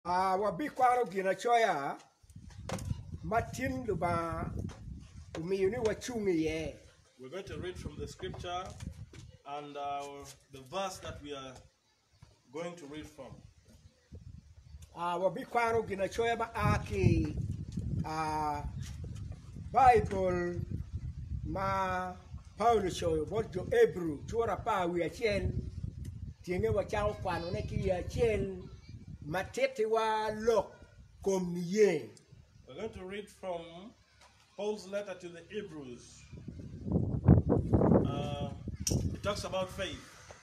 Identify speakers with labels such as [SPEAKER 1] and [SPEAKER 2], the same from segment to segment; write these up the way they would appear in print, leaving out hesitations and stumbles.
[SPEAKER 1] Wabikwano ginacoya ma tin Lubanga omiyo ni wacung iye.
[SPEAKER 2] We're going to read from the scripture and uh, the verse that we are going to read from.
[SPEAKER 1] Wabikwano ginacoya ma a ki i Baibul ma Paulo ocoyo bot jo Ebru cura apar wiye acel, tyenge wacako kwanone ki i acel ma tittiwa lok kom niye.
[SPEAKER 2] We're going to read from Paul's letter to the Hebrews. Uh, it talks about faith.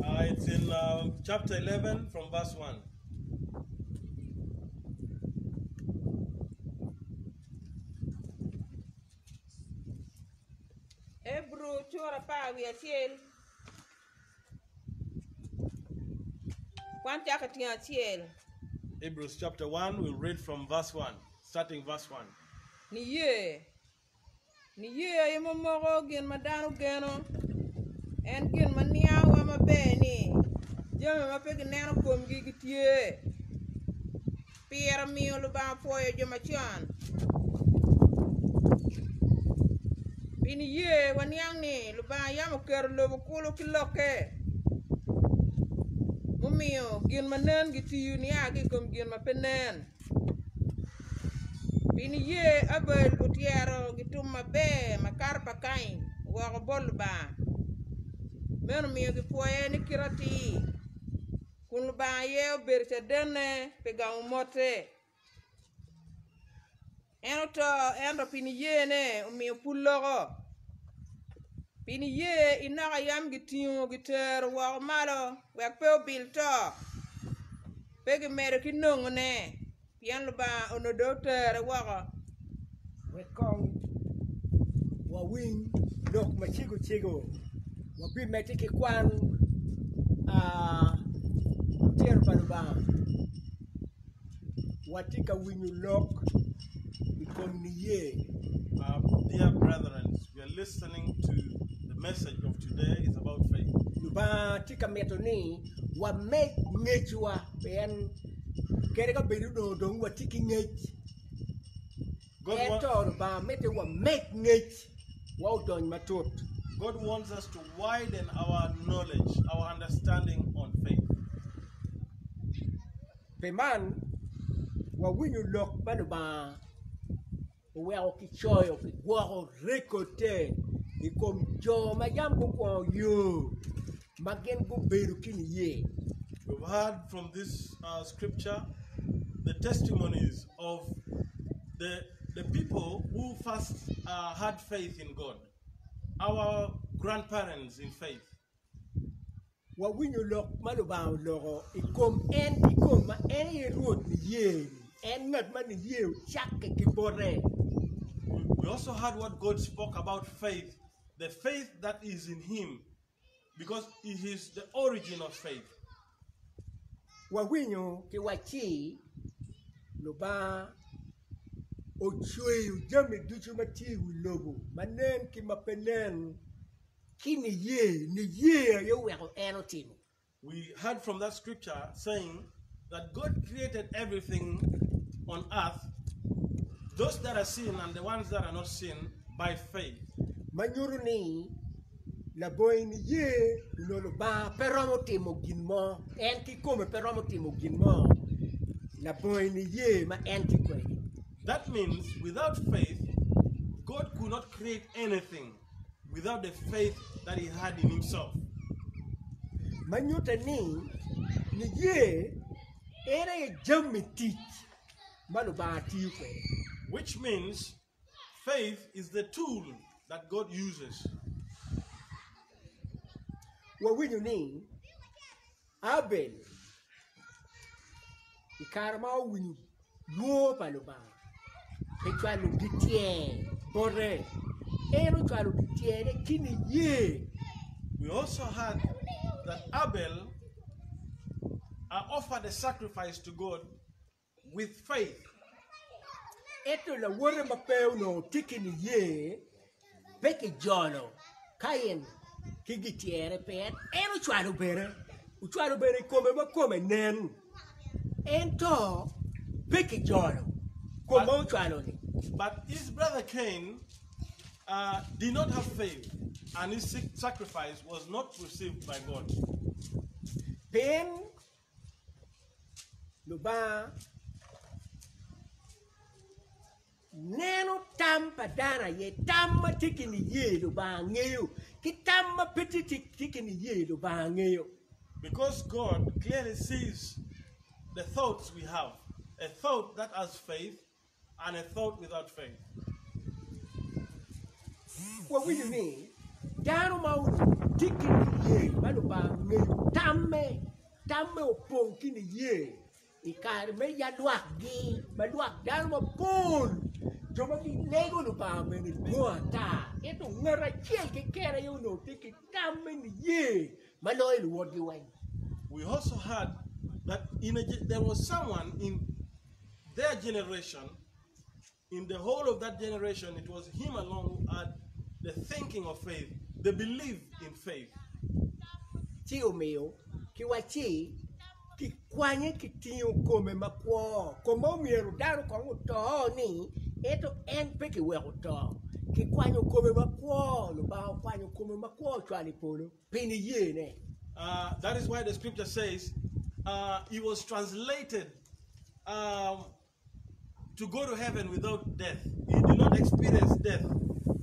[SPEAKER 2] Uh, it's in uh, chapter 11 from verse 1.
[SPEAKER 3] Ebru cura 11 Kwan cako tyeng acel.
[SPEAKER 2] Hebrews chapter 1, we'll read from verse 1, starting verse 1.
[SPEAKER 3] Niye. Niye aye ma moko gin ma dano geno, en gin ma niangowa maber ni jami ma pe gineno komgi gitye. Pire omiyo Lubanga opwoyo jo macon. Pi niye waniang ni Lubanga yam oketo lobo kulu ki lokke, mumiyo gin ma nen gitiyo nia ki i kom gin ma pe nen. Pi niye Abel otyero gitum maber makato pa Kain woko bot Lubanga. Meno omiyo gipwoye ni kite atir, kun Lubanga aye obedo cadenne pi gamo motte. En oto, ento pi niyene omiyo pud loko. Pi niye Enoka yam gitingo gitero woko malo wek pe obil to, pe gimedo ki nongone, pien Lubanga onongo dong otere woko.
[SPEAKER 1] Wek kong wawiny lok macego cego, wabimedde ki kwan lutino pa Lubanga. Watye ka winyo lok i kom niye.
[SPEAKER 2] Dear brethren, we are listening to the message of today is about faith.
[SPEAKER 1] Lubanga tye ka mito ni wamed ngecwa pien kadi ka bed onongo dong watye ki ngec, ento Lubanga mito ni wamed ngec wa odony matut.
[SPEAKER 2] God wants us to widen our knowledge, our understanding on faith.
[SPEAKER 1] Pi man, wawinyo lok pa Lubanga oweko kicoyo kigwoko rekodde i kom jo ma yam gukwongo yo ma gin gubedo ki niye.
[SPEAKER 2] We've heard from this uh, scripture the testimonies of the, the people who first uh, had faith in God, our grandparents in faith.
[SPEAKER 1] Wawinyo lok ma Lubanga oloko i kom en kikome ma en aye Rwot niye-ni, en ngat ma niye ocakke ki bote.
[SPEAKER 2] We also heard what God spoke about faith, the faith that is in Him, because He is the origin of faith.
[SPEAKER 1] Wawinyo kiwacci Lubanga ocweyo jami ducu ma tye i wi lobo, ma nen ki ma pe nen. Ki niye, niye aye oweko en otimo.
[SPEAKER 2] We heard from that scripture saying that God created everything on earth, those that are seen and the ones that are not seen, by faith.
[SPEAKER 1] Ma nyuto ni labongo niye onongo Lubanga pe romo timo gin mo, en kikome pe romo timo gin mo labongo niye ma en tye kwede.
[SPEAKER 2] That means without faith, God could not create anything. without the faith that he had in himself.
[SPEAKER 1] Ma nyutte ni niye en aye jami tic ma Lubanga tiyo kwede.
[SPEAKER 2] Which means faith is the tool that God uses.
[SPEAKER 1] Wawinyo ni Abel i kare ma owinyo lwongo pa Lubanga pi cwalo gityer bote, en ocwalo gityerre ki niye.
[SPEAKER 2] We also heard that Abel offered a sacrifice to God with faith.
[SPEAKER 1] Ento lawote ma pe onongo tye ki niye pe kijolo Kain ki gityere pien en ocwalo bene. Ocwalo bene i kome ma kome nen, ento pe kijolo kom ma ocwalo-ni.
[SPEAKER 2] But his brother Cain uh, did not have faith, and his sacrifice was not received by God.
[SPEAKER 1] Pien Lubanga neno tam pa dano aye, tam ma tye ki niye Lubanga ngeyo, ki tam ma pe tye ki niye Lubanga ngeyo.
[SPEAKER 2] Because God clearly sees the thoughts we have, a thought that has faith and a thought without faith.
[SPEAKER 1] Wawinyo ni dano ma onongo tye ki niye ma Lubanga ngeyo tamme, tamme opong ki niye I kare me yalwakgi, ma lwak dano mapol, jo ma gilego Lubanga bene dwong ata, ento ngat acel keken aye onongo tye ki tam me niye ma loyo luwotgi weng.
[SPEAKER 2] We also heard that in a, there was someone in their generation, in the whole of that generation, it was him alone who had the thinking of faith, the belief in faith.
[SPEAKER 1] Ci omiyo kiwacci kikwanye kitingo kome makwo, kom ma omyero dano kong oto ni, ento en pe kiweko oto. Kikwanyo kome makwo, Lubanga okwanyo kome makwo ocwalo i polo pi niyene.
[SPEAKER 2] That is why the scripture says he was translated um, to go to heaven without death. He did not experience death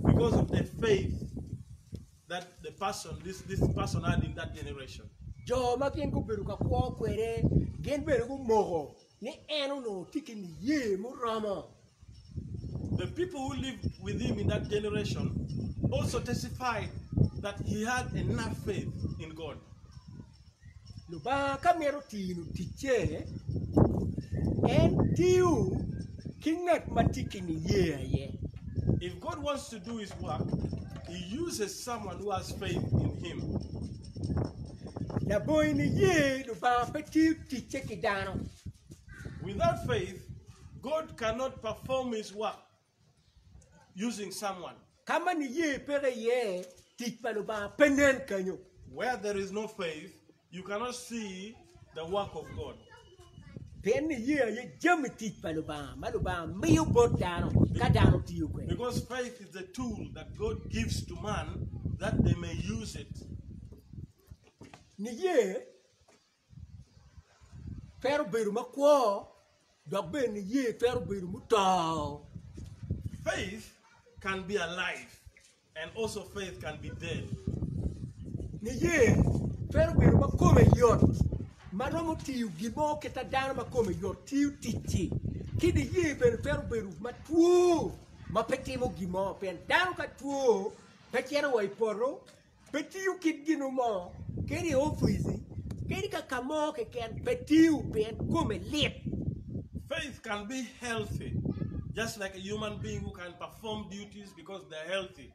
[SPEAKER 2] because of the faith that the person, this, this person had in that generation.
[SPEAKER 1] Jo ma gin gubedo ka kwo kwede gin bene gumoko ni en onongo tye ki niye muromo.
[SPEAKER 2] The people who lived with him in that generation also testified that he had enough faith in God.
[SPEAKER 1] Lubanga ka mito tino ticce, en tiyo ki ngat ma tye ki niye aye.
[SPEAKER 2] If God wants to do his work, he uses someone who has faith in him.
[SPEAKER 1] Labongo niye, Lubanga pe tiyo ticce ki dano.
[SPEAKER 2] Without faith, God cannot perform his work using someone.
[SPEAKER 1] Ka ma niye peke iye, tic pa Lubanga pe nen kenyo.
[SPEAKER 2] Where there is no faith, you cannot see the work of God.
[SPEAKER 1] Pien niye aye jami tic pa Lubanga ma Lubanga miyo bot dano ka dano tiyo kwede.
[SPEAKER 2] Because faith is the tool that God gives to man that they may use it.
[SPEAKER 1] Niye twero bedo makwo dok bene niye twero bedo muto.
[SPEAKER 2] Faith can be alive and also faith can be dead.
[SPEAKER 1] Niye twero bedo ma kome yot ma romo tiyo gin mo kit ma dano ma kome yot tiyo tic-ci, ki niye bene twero bedo ma two ma pe timo gin mo pien dano ka two pe cito wa i poto Pe tiyo kit gino mo, kadi i opici, kadi ka ka mo keken, pe tiyo pien kome lit.
[SPEAKER 2] Faith can be healthy just like a human being who can perform duties because they're healthy.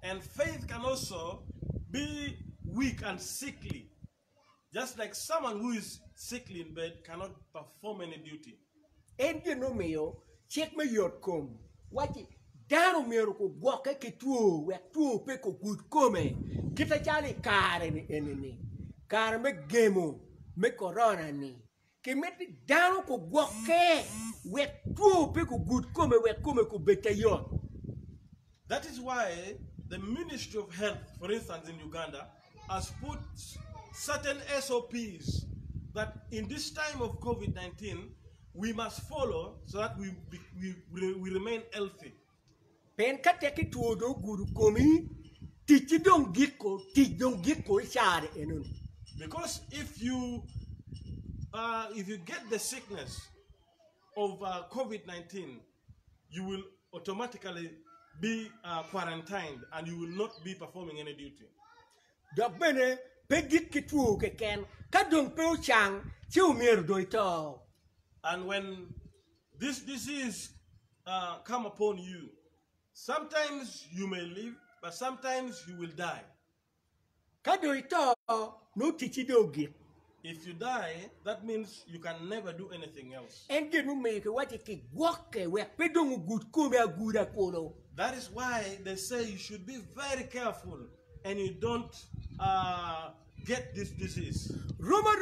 [SPEAKER 2] And faith can also be weak and sickly just like someone who is sickly in bed cannot perform any duty.
[SPEAKER 1] En gin mumiyo cik me yot kom wacci dano myero gugwokke ki two wek two pe kugud kome kit acalo i kare-ni eni-ni, kare me gemo me korona-ni, kimiti dano gugwokke wek two pe kugud kome wek kome kubed te yot.
[SPEAKER 2] That is why the Ministry of Health, for instance in Uganda, has put certain SOPs that in this time of COVID-19 we must follow so that we, we, we remain healthy.
[SPEAKER 1] Pien ka tekki two dong ogudo komi, ticci dong giko, tic dong giko i caa-ni enoni.
[SPEAKER 2] Because if you, uh, if you get the sickness of uh, COVID-19, you will automatically be uh, quarantined and you will not be performing any duty.
[SPEAKER 1] Dok bene pe gik ki two keken, ka dong pe ocang, ci omyero dong ito.
[SPEAKER 2] And when this disease uh, come upon you, sometimes you may live, but sometimes you will die.
[SPEAKER 1] Ka dong ito, nongo ticci dong ogik.
[SPEAKER 2] If you die, that means you can never do anything else.
[SPEAKER 1] En gin mumiyo kiwacci kigwokke wek pe dong ogud komi aguda kulu.
[SPEAKER 2] That is why they say you should be very careful and you don't uh, get this disease.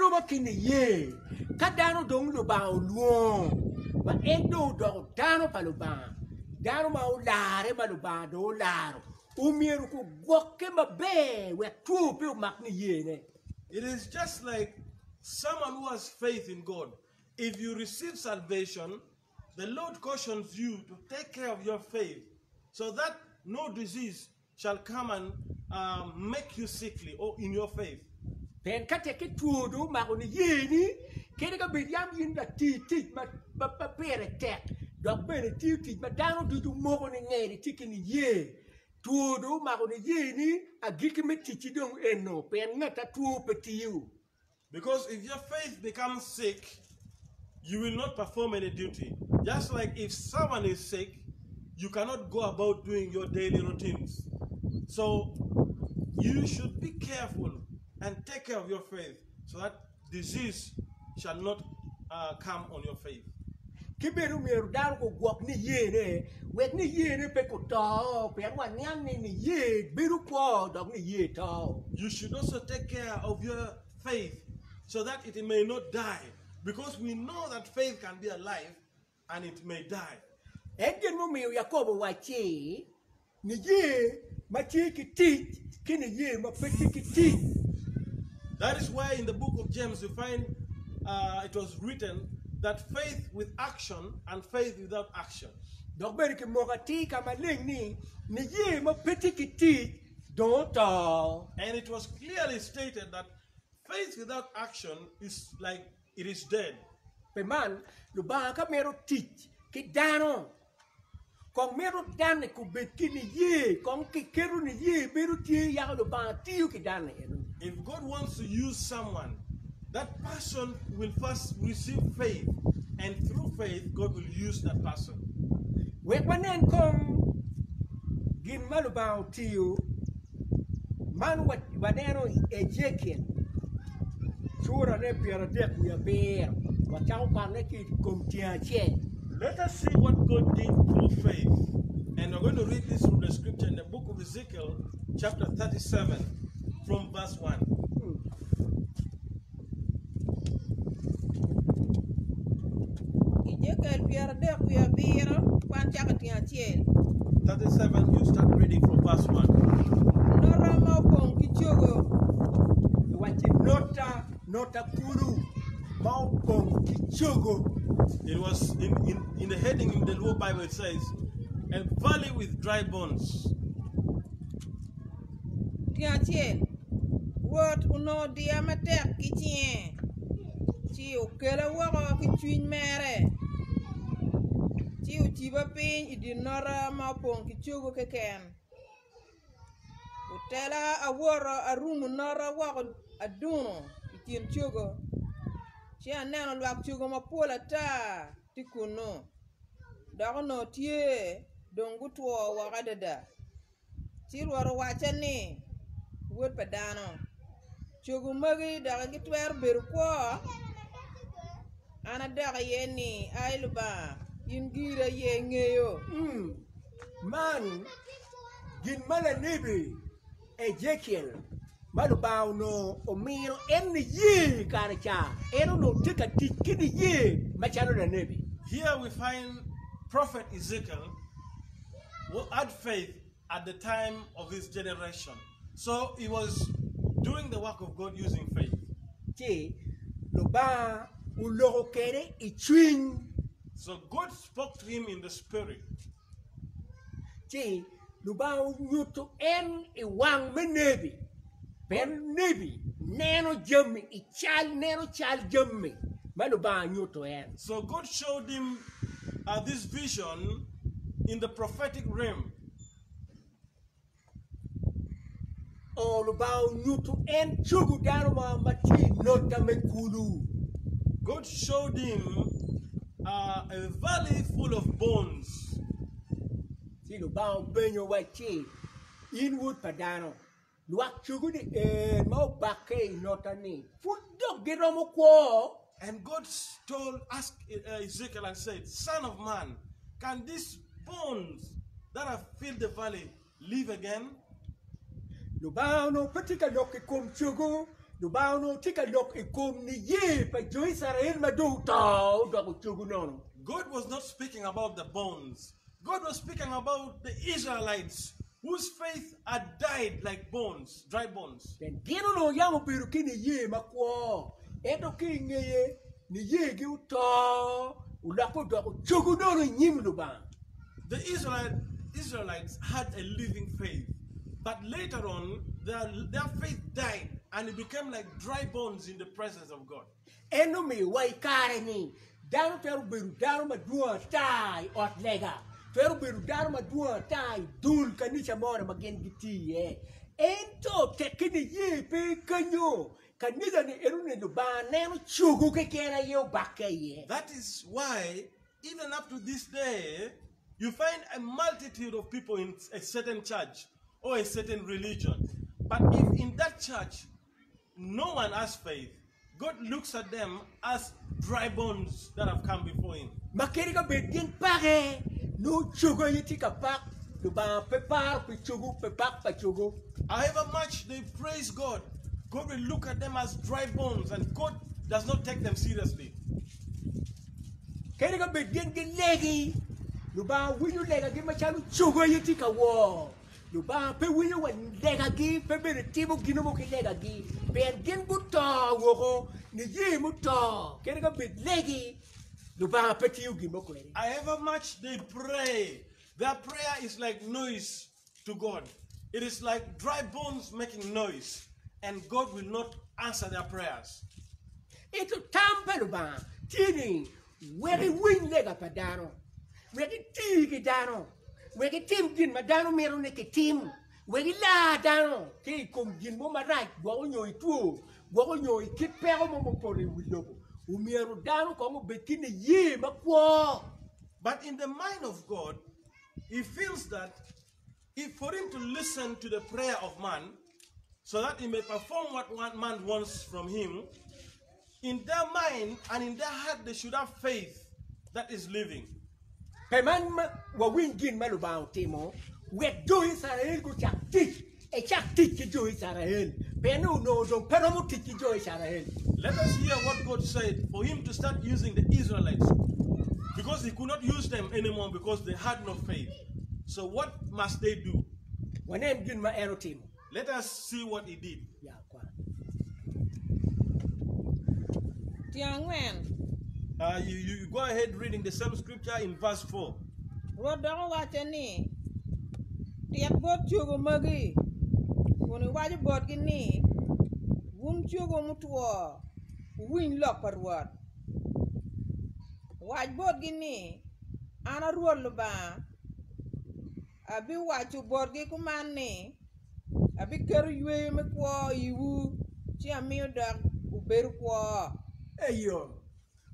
[SPEAKER 1] roma ki niye, ka dano dong Lubanga olwongo, ma en dong odoko dano pa Lubanga, dano ma olarre ma Lubanga dong olaro, omyero kugwokke maber wek two pe omak niyene.
[SPEAKER 2] It is just like someone who has faith in God. If you receive salvation, the Lord cautions you to take care of your faith so that no disease shall come and make you sickly or in your faith.
[SPEAKER 1] Pien ka tekke two dong omako niyeni, kadi ka bed yam in lati tic ma pire tek, dok bene itiyo tic ma dano ducu moko ni ngeri tye ki niye, two dong omako niyeni, agikki me ticci dong eno, pien ngat a two pe tiyo.
[SPEAKER 2] Because if your faith becomes sick, you will not perform any duty. Just like if someone is sick, you cannot go about doing your daily routines. So you should be careful and take care of your faith so that disease shall not uh, come on your faith.
[SPEAKER 1] Ki bene omyero dano gugwok niyene wek niyene pe kuto, pien waniang ni niye bedo kwo dok niye to.
[SPEAKER 2] You should also take care of your faith so that it may not die, because we know that faith can be alive and it may die.
[SPEAKER 1] En gin mumiyo Yakobo owacci, Niye ma tye ki tic ki niye ma pe tye ki tic.
[SPEAKER 2] That is why in the book of James you find it was written that faith with action and faith without action.
[SPEAKER 1] Dok bene kimoko atir ka maleng ni niye ma pe tye ki tic dong oto.
[SPEAKER 2] And it was clearly stated that faith without action is like it is dead.
[SPEAKER 1] Pi man, Lubanga ka mito tic ki dano, Kong mito danne kubed ki niye, kong kiketo niye bedo tye yako Lubanga tiyo ki danne eno.
[SPEAKER 2] If God wants to use someone, that person will first receive faith and through faith God will use that person.
[SPEAKER 1] Wek wanen kong gin ma Lubanga otiyo, man waneno i Ejekiel curane 37, wacako kwanone ki i kom tyeng acel.
[SPEAKER 2] Let us see what God did through faith. And we're going to read this from the scripture in the book of Ezekiel, chapter 37, from verse 1.
[SPEAKER 3] Ejekiel 37, kwan cako tyeng acel.
[SPEAKER 2] 37, you start reading from verse 1.
[SPEAKER 3] Nota ma opong ki cogo.
[SPEAKER 1] Iwacci nota, nota kulu ma opong ki cogo.
[SPEAKER 2] It was in, in, in the heading in the Luo Bible, it says, A valley with dry bones.
[SPEAKER 3] Tyeng acel, Rwot onongo odiya matek ki cinge, ci okela woko ki cwiny mere, ci ociba piny i dye nota ma opong ki cogo keken. Otela awoto arumo nota woko aduno i kin cogo, ci aneno lwak cogo mapol ata tye kunnu, dok onongo tye dong gutwo woko adada. Ci Rwot owacca ni, Wod pa dano, cogo magi doki gitwero bedo kwo? An adok iye ni, Ai Lubanga, in giri aye ingeyo.
[SPEAKER 1] Man gin ma lanebi Ejekiel ma Lubanga onongo omino en niye i kare ca, en onongo tye ka tic ki niye macalo lanebi.
[SPEAKER 2] Here we find prophet Ezekiel who had faith at the time of his generation. So he was doing the work of God using faith.
[SPEAKER 1] Ci Lubanga oloko kwede i cwiny.
[SPEAKER 2] So God spoke to him in the spirit.
[SPEAKER 1] Ci Lubanga onyuto en i wang me nebi, pien nebi neno jami i cal, neno cal jami ma Lubanga nyuto en.
[SPEAKER 2] So God showed him uh, this vision in the prophetic realm.
[SPEAKER 1] O Lubanga onyuto en cogo dano ma ma tye i nota me kulu.
[SPEAKER 2] God showed him uh, a valley full of bones.
[SPEAKER 1] Ci Lubanga openyo wacci, In wod pa dano, lwak cogo-ni en ma obakke i nota-ni pud dok giromo kwo?
[SPEAKER 2] And God told, asked Ezekiel and said, Son of man, can these bones that have filled the valley live again?
[SPEAKER 1] Lubanga onongo pe tye ka lok i kom cogo. Lubanga onongo tye ka lok i kom niye pa jo Icrael ma dong oto odoko cogo nono.
[SPEAKER 2] God was not speaking about the bones. God was speaking about the Israelites whose faith had died like bones, dry bones.
[SPEAKER 1] Pien gin onongo yam obedo ki niye makwo, ento ki i ngeye niyegi oto olokke odoko cogo nono i nyim Lubanga.
[SPEAKER 2] The Israel, Israelites had a living faith, but later on their, their faith died and it became like dry bones in the presence of God.
[SPEAKER 1] En omiyo wa i kare-ni, dano twero bedo dano madwong ata i ot lega, twero bedo dano madwong ata i dul kanica moni ma gin gitye iye. Ento tekki niye pe kenyo, kanica-ni enoni Lubanga neno cogo keken aye obakke iye.
[SPEAKER 2] That is why, even up to this day, you find a multitude of people in a certain church or a certain religion. But if in that church no one has faith, God looks at them as dry bones that have come before Him.
[SPEAKER 1] Ma kadi ka bed gin pake, nongo cogo aye tye ka pak, Lubanga pe paro pi cogo, pi pak pa cogo.
[SPEAKER 2] However much they praise God, God will look at them as dry bones and God does not take them seriously.
[SPEAKER 1] Kadi ka bed gin gilegi, Lubanga winyo legagi macalo cogo aye tye ka wor. Lubanga pe winyo wa legagi, pe bene timo gin mo ki legagi, pien gin guto woko, niye muto, kadi ka bed legi, Lubanga pe tiyo gin mo kwede.
[SPEAKER 2] However much they pray, their prayer is like noise to God. It is like dry bones making noise, and God will not answer their prayers.
[SPEAKER 1] Ento tam pa Lubanga tye ni wek iwiny lega pa dano, wek iti ki dano, wek itim gin ma dano mito ni kitim, wek ilar dano ki i kom gin mo marac, gwok onyo i two, gwok onyo i kit peko mo mupoto i wi lobo. Omyero dano kong obed ki niye makwo.
[SPEAKER 2] But in the mind of God, he feels that if for him to listen to the prayer of man, so that he may perform what one man wants from him, in their mind and in their heart they should have faith that is living.
[SPEAKER 1] Pe man wawiny gin ma Lubanga otimo wek jo Icrael gucak tic, ecak tic ki jo Icrael, pien ni onongo dong pe romo tic ki jo Icrael.
[SPEAKER 2] Let us hear what God said for him to start using the Israelites because he could not use them anymore because they had no faith. So what must they do?
[SPEAKER 1] Wanen gin ma en otimo.
[SPEAKER 2] Let us see what he did.
[SPEAKER 1] Ya, kwan.
[SPEAKER 3] Tyen angwen.
[SPEAKER 2] You, you go ahead reading the same scripture in verse 4.
[SPEAKER 3] Rwot dok owacce ni, Tit bot cogo magi, kun iwaco botgi ni, 'Wun cogo mutwo, wuwiny lok pa Rwot. Wac botgi ni, 'An a Rwot Lubanga, abiwaco botgi kuman ni, Abiketo yweyo me kwo i iwu, ci amiyo dok wubedo kwo.
[SPEAKER 1] Eyo,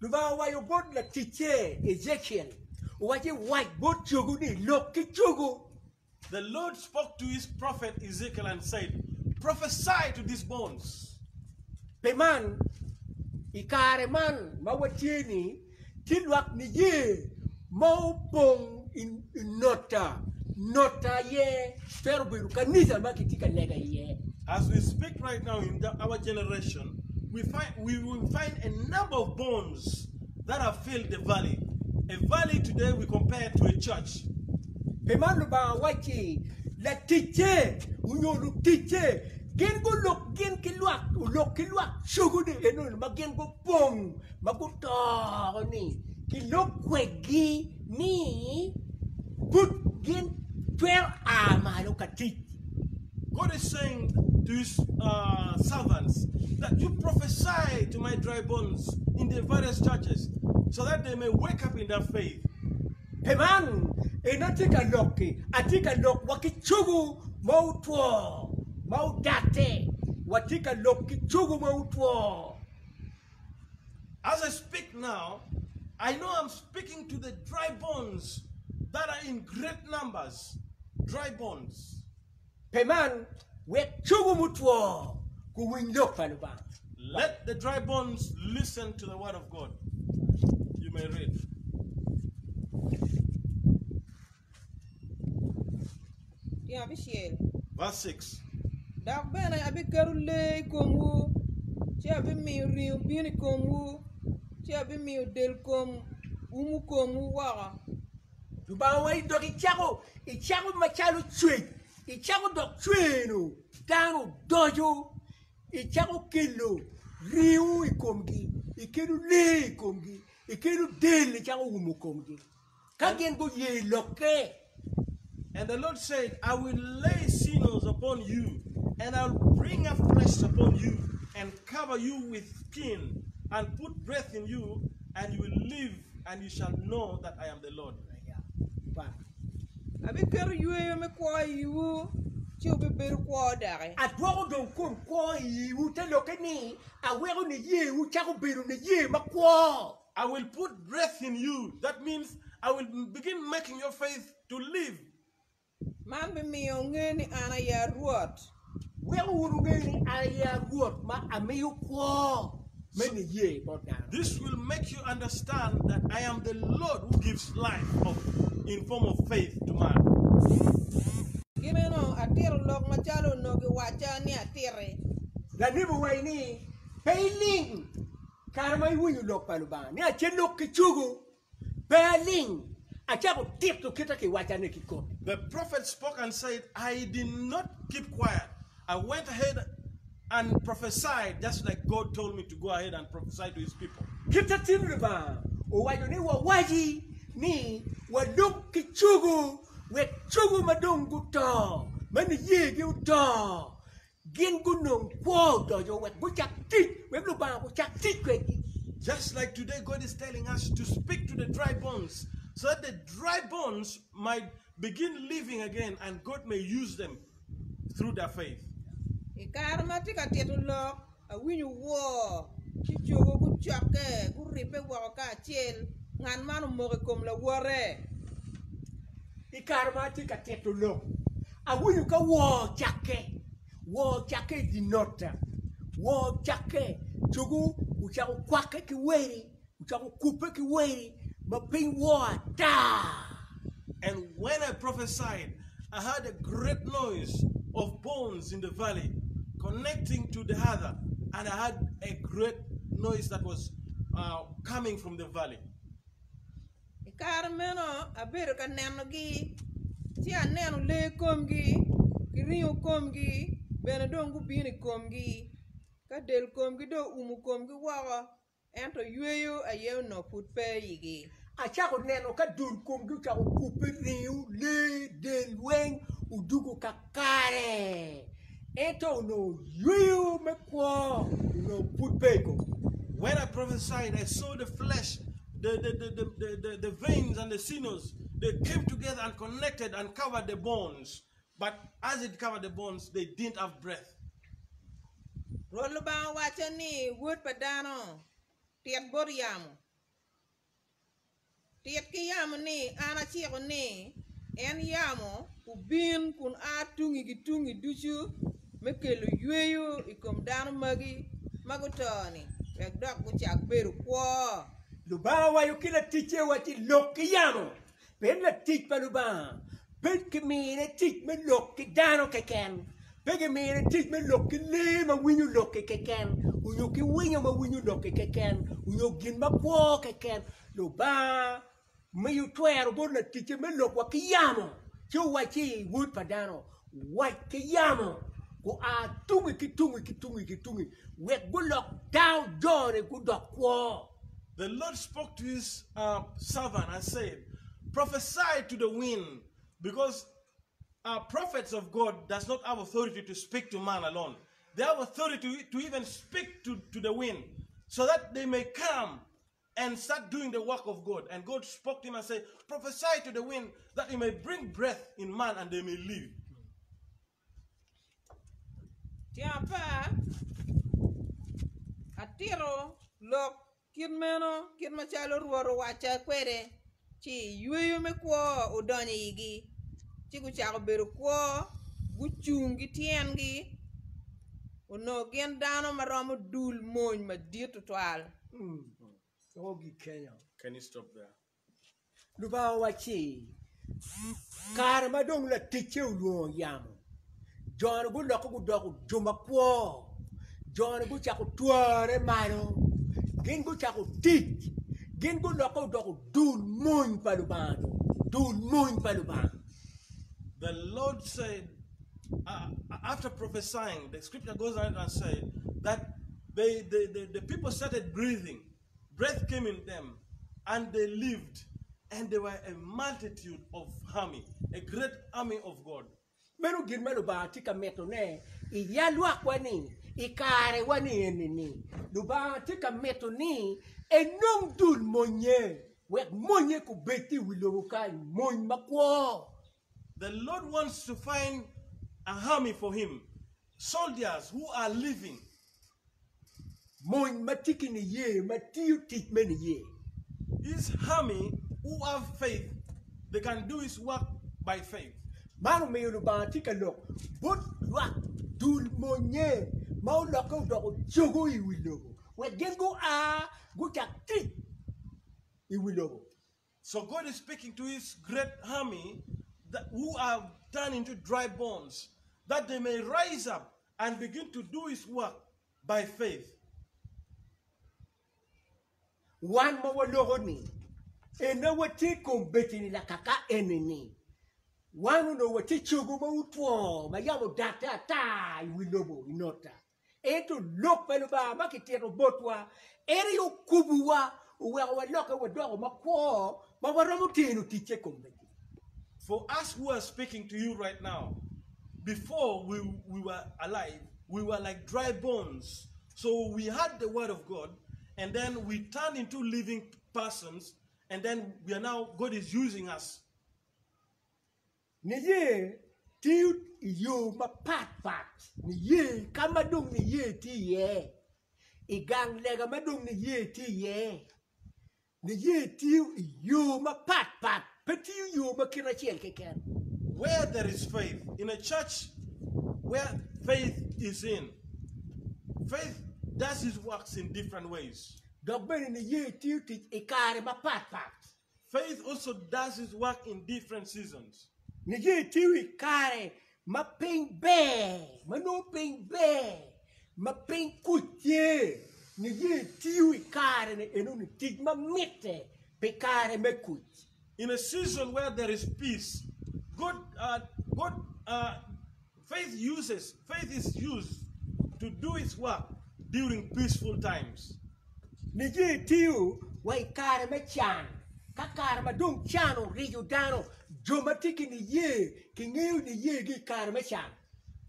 [SPEAKER 1] Lubanga owaco bot laticce Ejekiel, owacci, Wac bot cogo ni, 'Lok ki cogo.
[SPEAKER 2] The Lord spoke to his prophet Ezekiel and said, Prophesy to these bones.
[SPEAKER 1] Pi man, i kare man ma watye-ni, tye lwak niye ma opong i nota, nota aye twero bedo kanica ma kitye ka lega iye.
[SPEAKER 2] As we speak right now in the, our generation, we find, we will find a number of bones that have filled the valley. A valley today we compare to a church.
[SPEAKER 1] Pi man Lubanga wacci, laticce onyo luticce gin gulok gin ki lwak olok ki lwak cogo-ni enoni ma gin gupong ma guto-ni kilok kwedgi ni pud gin twero a malo ka tic.
[SPEAKER 2] God is saying to his servants that you prophesy to my dry bones in the various churches so that they may wake up in their faith.
[SPEAKER 1] Pi man, en atye ka lok-ki, atye ka lok wa ki cogo ma otwo, ma odatte, watye ka lok ki cogo ma otwo.
[SPEAKER 2] As I speak now, I know I'm speaking to the dry bones that are in great numbers, dry bones.
[SPEAKER 1] Pi man, wek cogo mutwo guwiny lok pa Lubanga.
[SPEAKER 2] Let the dry bones listen to the word of God. You may read.
[SPEAKER 3] Tyen abicel.
[SPEAKER 2] Verse 6.
[SPEAKER 3] Dok bene abiketo lee i komwu. Ci abimiyo ringo bino i komwu, ci abimiyo del kom umo komwu woko.
[SPEAKER 1] Lubanga owaco dok icako icako macalo cwec icako dok cweno dano odoco icako kelo ringo i komgi ikelo lee i komgi ikelo del icako umo komgi ka gin guye lokke.
[SPEAKER 2] And the Lord said, I will lay sinews upon you, and I will bring up flesh upon you, and cover you with skin, and put breath in you, and you will live, and you shall know that I am the Lord.
[SPEAKER 3] Abiketo yweyo me kwo i iwu, ci wubibedo kwo doki.
[SPEAKER 1] Adwoko dong kom kwo i iwu te lokke ni aweko niyewu cako bedo niye makwo.
[SPEAKER 2] I will put breath in you. That means I will begin making your faith to live.
[SPEAKER 3] Man bimiyo wunge ni an aye a Rwot.
[SPEAKER 1] Weko wun wunge ni an aye a Rwot ma amiyo kwo me niye bot dano.
[SPEAKER 2] This will make you understand that I am the Lord who gives life of, in form of faith to man.
[SPEAKER 3] Kit meno atito lok macalo onongo giwacca ni atiti.
[SPEAKER 1] Lanebi owaco ni, Pe iling kare ma iwinyo lok pa Lubanga, ni acel lok ki cogo, pe aling, acako tito kit ma kiwacca-ni kikome.
[SPEAKER 2] The prophet spoke and said, I did not keep quiet. I went ahead and prophesied just like God told me to go ahead and prophesy to his people.
[SPEAKER 1] Kit atir Lubanga owaco ni wawaci ni walok ki cogo wek cogo ma dong guto, ma niyegi oto, gin gunong kwo odoco wek gucak tic, wek Lubanga gucak tic kwedgi.
[SPEAKER 2] Just like today, God is telling us to speak to the dry bones so that the dry bones might begin living again and God may use them through their faith.
[SPEAKER 3] I kare ma atye ka tito lok, awinyo woo, ci cogo gucokke, guribbe woko kacel, ngat man omoko i kom lawote.
[SPEAKER 1] I kare ma atye ka tito lok, awinyo ka woo ocakke, woo ocakke i dye nota, woo ocakke, cogo ocako kwakke ki weri, ocako kubbe ki weri ma piny woo ata.
[SPEAKER 2] And when I prophesied, I heard a great noise of bones in the valley connecting to the other, and I heard a great noise that was uh, coming from the valley.
[SPEAKER 3] I kare meno abedo ka nenogi, ci aneno lee komgi ki ringo komgi bene dong gubino i komgi, ka del komgi dong oumo komgi woko, ento yweyo aye onongo pud pe i igi.
[SPEAKER 1] Acako neno ka dul komgi ocako kubbe ringo, lee, del weng odugo kakare, ento onongo yweyo me kwo onongo pud pe i komgi.
[SPEAKER 2] When I prophesied, I saw the flesh, the, the, the, the, the, the, the veins and the sinews, they came together and connected and covered the bones. But as it covered the bones, they didn't have breath.
[SPEAKER 3] Rwot Lubanga owacca ni, Wod pa dano, tit bot yamo. Tit ki yamo ni, 'An aciko ni, en yamo obin kun a tungi ki tungi ducu me kelo yweyo i kom dano magi ma guto-ni, wek dok gucak bedo kwo.
[SPEAKER 1] Lubanga owaco ki laticce wacci, Lok ki yamo. Pien latic pa Lubanga pe kimine tic me lok ki dano keken, pe kimine tic me lok ki lee ma winyo lokki keken, onyo ki winyo ma winyo lokki keken, onyo gin makwo keken. Lubanga miyo twero bot laticce me lok wa ki yamo, ci owacci, Wod pa dano, wac ki yamo gua tungi ki tungi ki tungi ki tungi, wek gulok dano joni gudok kwo.
[SPEAKER 2] The Lord spoke to his uh, servant and said, Prophesy to the wind, because uh, prophets of God does not have authority to speak to man alone. They have authority to, to even speak to, to the wind, so that they may come and start doing the work of God. And God spoke to him and said, Prophesy to the wind that it may bring breath in man and they may live.
[SPEAKER 3] Tyen apar, atito lok kit meno kit macalo Rwot owacca kwede, ci yweyo me kwo odonyo i igi, ci gucako bedo kwo, gucung ki tyengi, onongo gin dano ma romo dul mony madit twatwal.
[SPEAKER 2] Can you stop there?
[SPEAKER 1] Lubanga owacci, Kare ma dong laticce olwongo yamo, jo-nu gulokke gudoko jo makwo. Jo-ni gucako tware malo, gin gucako tic, gin gulokke odoko dul mony pa Lubanga dong, dul mony pa Lubanga.
[SPEAKER 2] The Lord said, after prophesying, the scripture goes on and said that the people started breathing. Breath came in them, and they lived, and they were a multitude of army, a great army of God.
[SPEAKER 1] Meno gin ma Lubanga tye ka mitone i yalwakwa-ni i karewa-ni eni-ni. Lubanga tye ka mito ni enong dul monnye wek monnye kubed i wi lobo kany, mony makwo.
[SPEAKER 2] The Lord wants to find a army for him, soldiers who are living.
[SPEAKER 1] Mony ma tye ki niye ma tiyo tic me niye.
[SPEAKER 2] His army who have faith, they can do his work by faith.
[SPEAKER 1] Man omiyo Lubanga tye ka lok bot lwak dul monnye ma olokke odoko cogo i wi lobo, wek gin gua gucak tic i wi lobo.
[SPEAKER 2] So God is speaking to his great army that, who are turned into dry bones, that they may rise up and begin to do his work by faith.
[SPEAKER 1] Wan ma waloko ni, ena watye kombeddi-ni lakaka eni-ni, wan onongo watye cogo ma otwo ma yam odatte ata i wi lobo i nota. Ento lok pa Lubanga ma kitito botwa en aye okubowa oweko walokke wadoko makwo ma waromo teno ticce kombeddi.
[SPEAKER 2] For us who are speaking to you right now, before we, we were alive, we were like dry bones. So we had the word of God, and then we turned into living persons, and then we are now, God is using us.
[SPEAKER 1] Niye tiyo i yo mapatpat. Niye ka ma dong niye tye iye, i gang lega ma dong niye tye iye. Niye tiyo i yo mapatpat, pe tiyo i yo ma kite acel keken.
[SPEAKER 2] Where there is faith, in a church where faith is in, faith does his works in different ways.
[SPEAKER 1] Dok bene niye tiyo tic i kare mapatpat.
[SPEAKER 2] Faith also does his work in different seasons.
[SPEAKER 1] Niye tiyo i kare ma piny ber, ma nongo piny ber, ma piny kuc tye. Niye tiyo i kare-ni enoni tic ma mitte pi kare me kuc.
[SPEAKER 2] In a season where there is peace, God, uh, God, uh, faith uses, faith is used to do its work during peaceful times.
[SPEAKER 1] Niye tiyo wa i kare me can. Ka kare ma dong can orico dano, jo ma tye ki niye kingeyo niyegi i kare me can.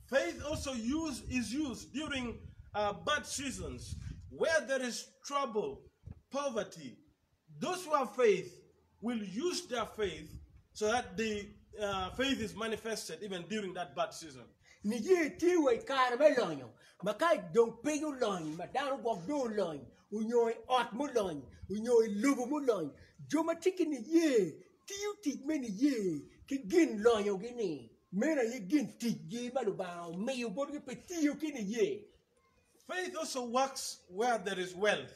[SPEAKER 2] Faith also use, is used during uh, bad seasons where there is trouble, poverty. Those who have faith will use their faith so that the uh, faith is manifested even during that bad season.
[SPEAKER 1] Niye tiyo wa i kare me lonyo, ma ka dong piny olony, ma dano gwok dong olony, onyo i ot mulony, onyo i lobo mulony, jo ma tye ki niye tiyo tic me niye ki gin lonyogi-ni. Meno aye gin ticgi ma Lubanga omiyo botgi pi tiyo ki niye.
[SPEAKER 2] Faith also works where there is wealth,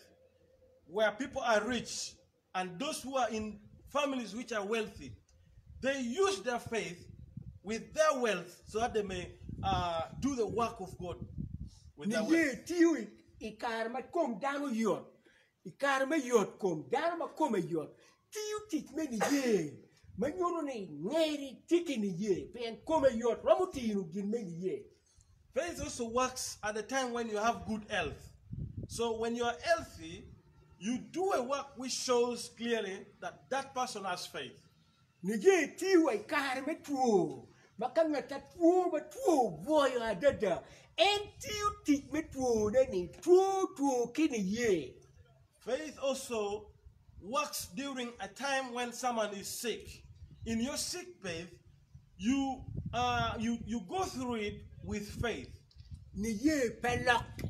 [SPEAKER 2] where people are rich, and those who are in families which are wealthy. They use their faith with their wealth so that they may uh, do the work of God with their wealth.
[SPEAKER 1] Niye tiyo i- i kare ma kom dano yot, i kare me yot kom, dano ma kome yot tiyo tic me niye ma nyuto ni ngeri tye ki niye pien kome yot romo tino gin me niye.
[SPEAKER 2] Faith also works at the time when you have good health. So when you are healthy, you do a work which shows clearly that that person has faith.
[SPEAKER 1] Niye tiyo wa i kare me two, ma ka ngat a two ma two obwoyo adada, en tiyo tic me twone-ni, two two ki niye.
[SPEAKER 2] Faith also works during a time when someone is sick. In your sick bed, you, uh, you, you go through it with faith.
[SPEAKER 1] Niye pe lokke.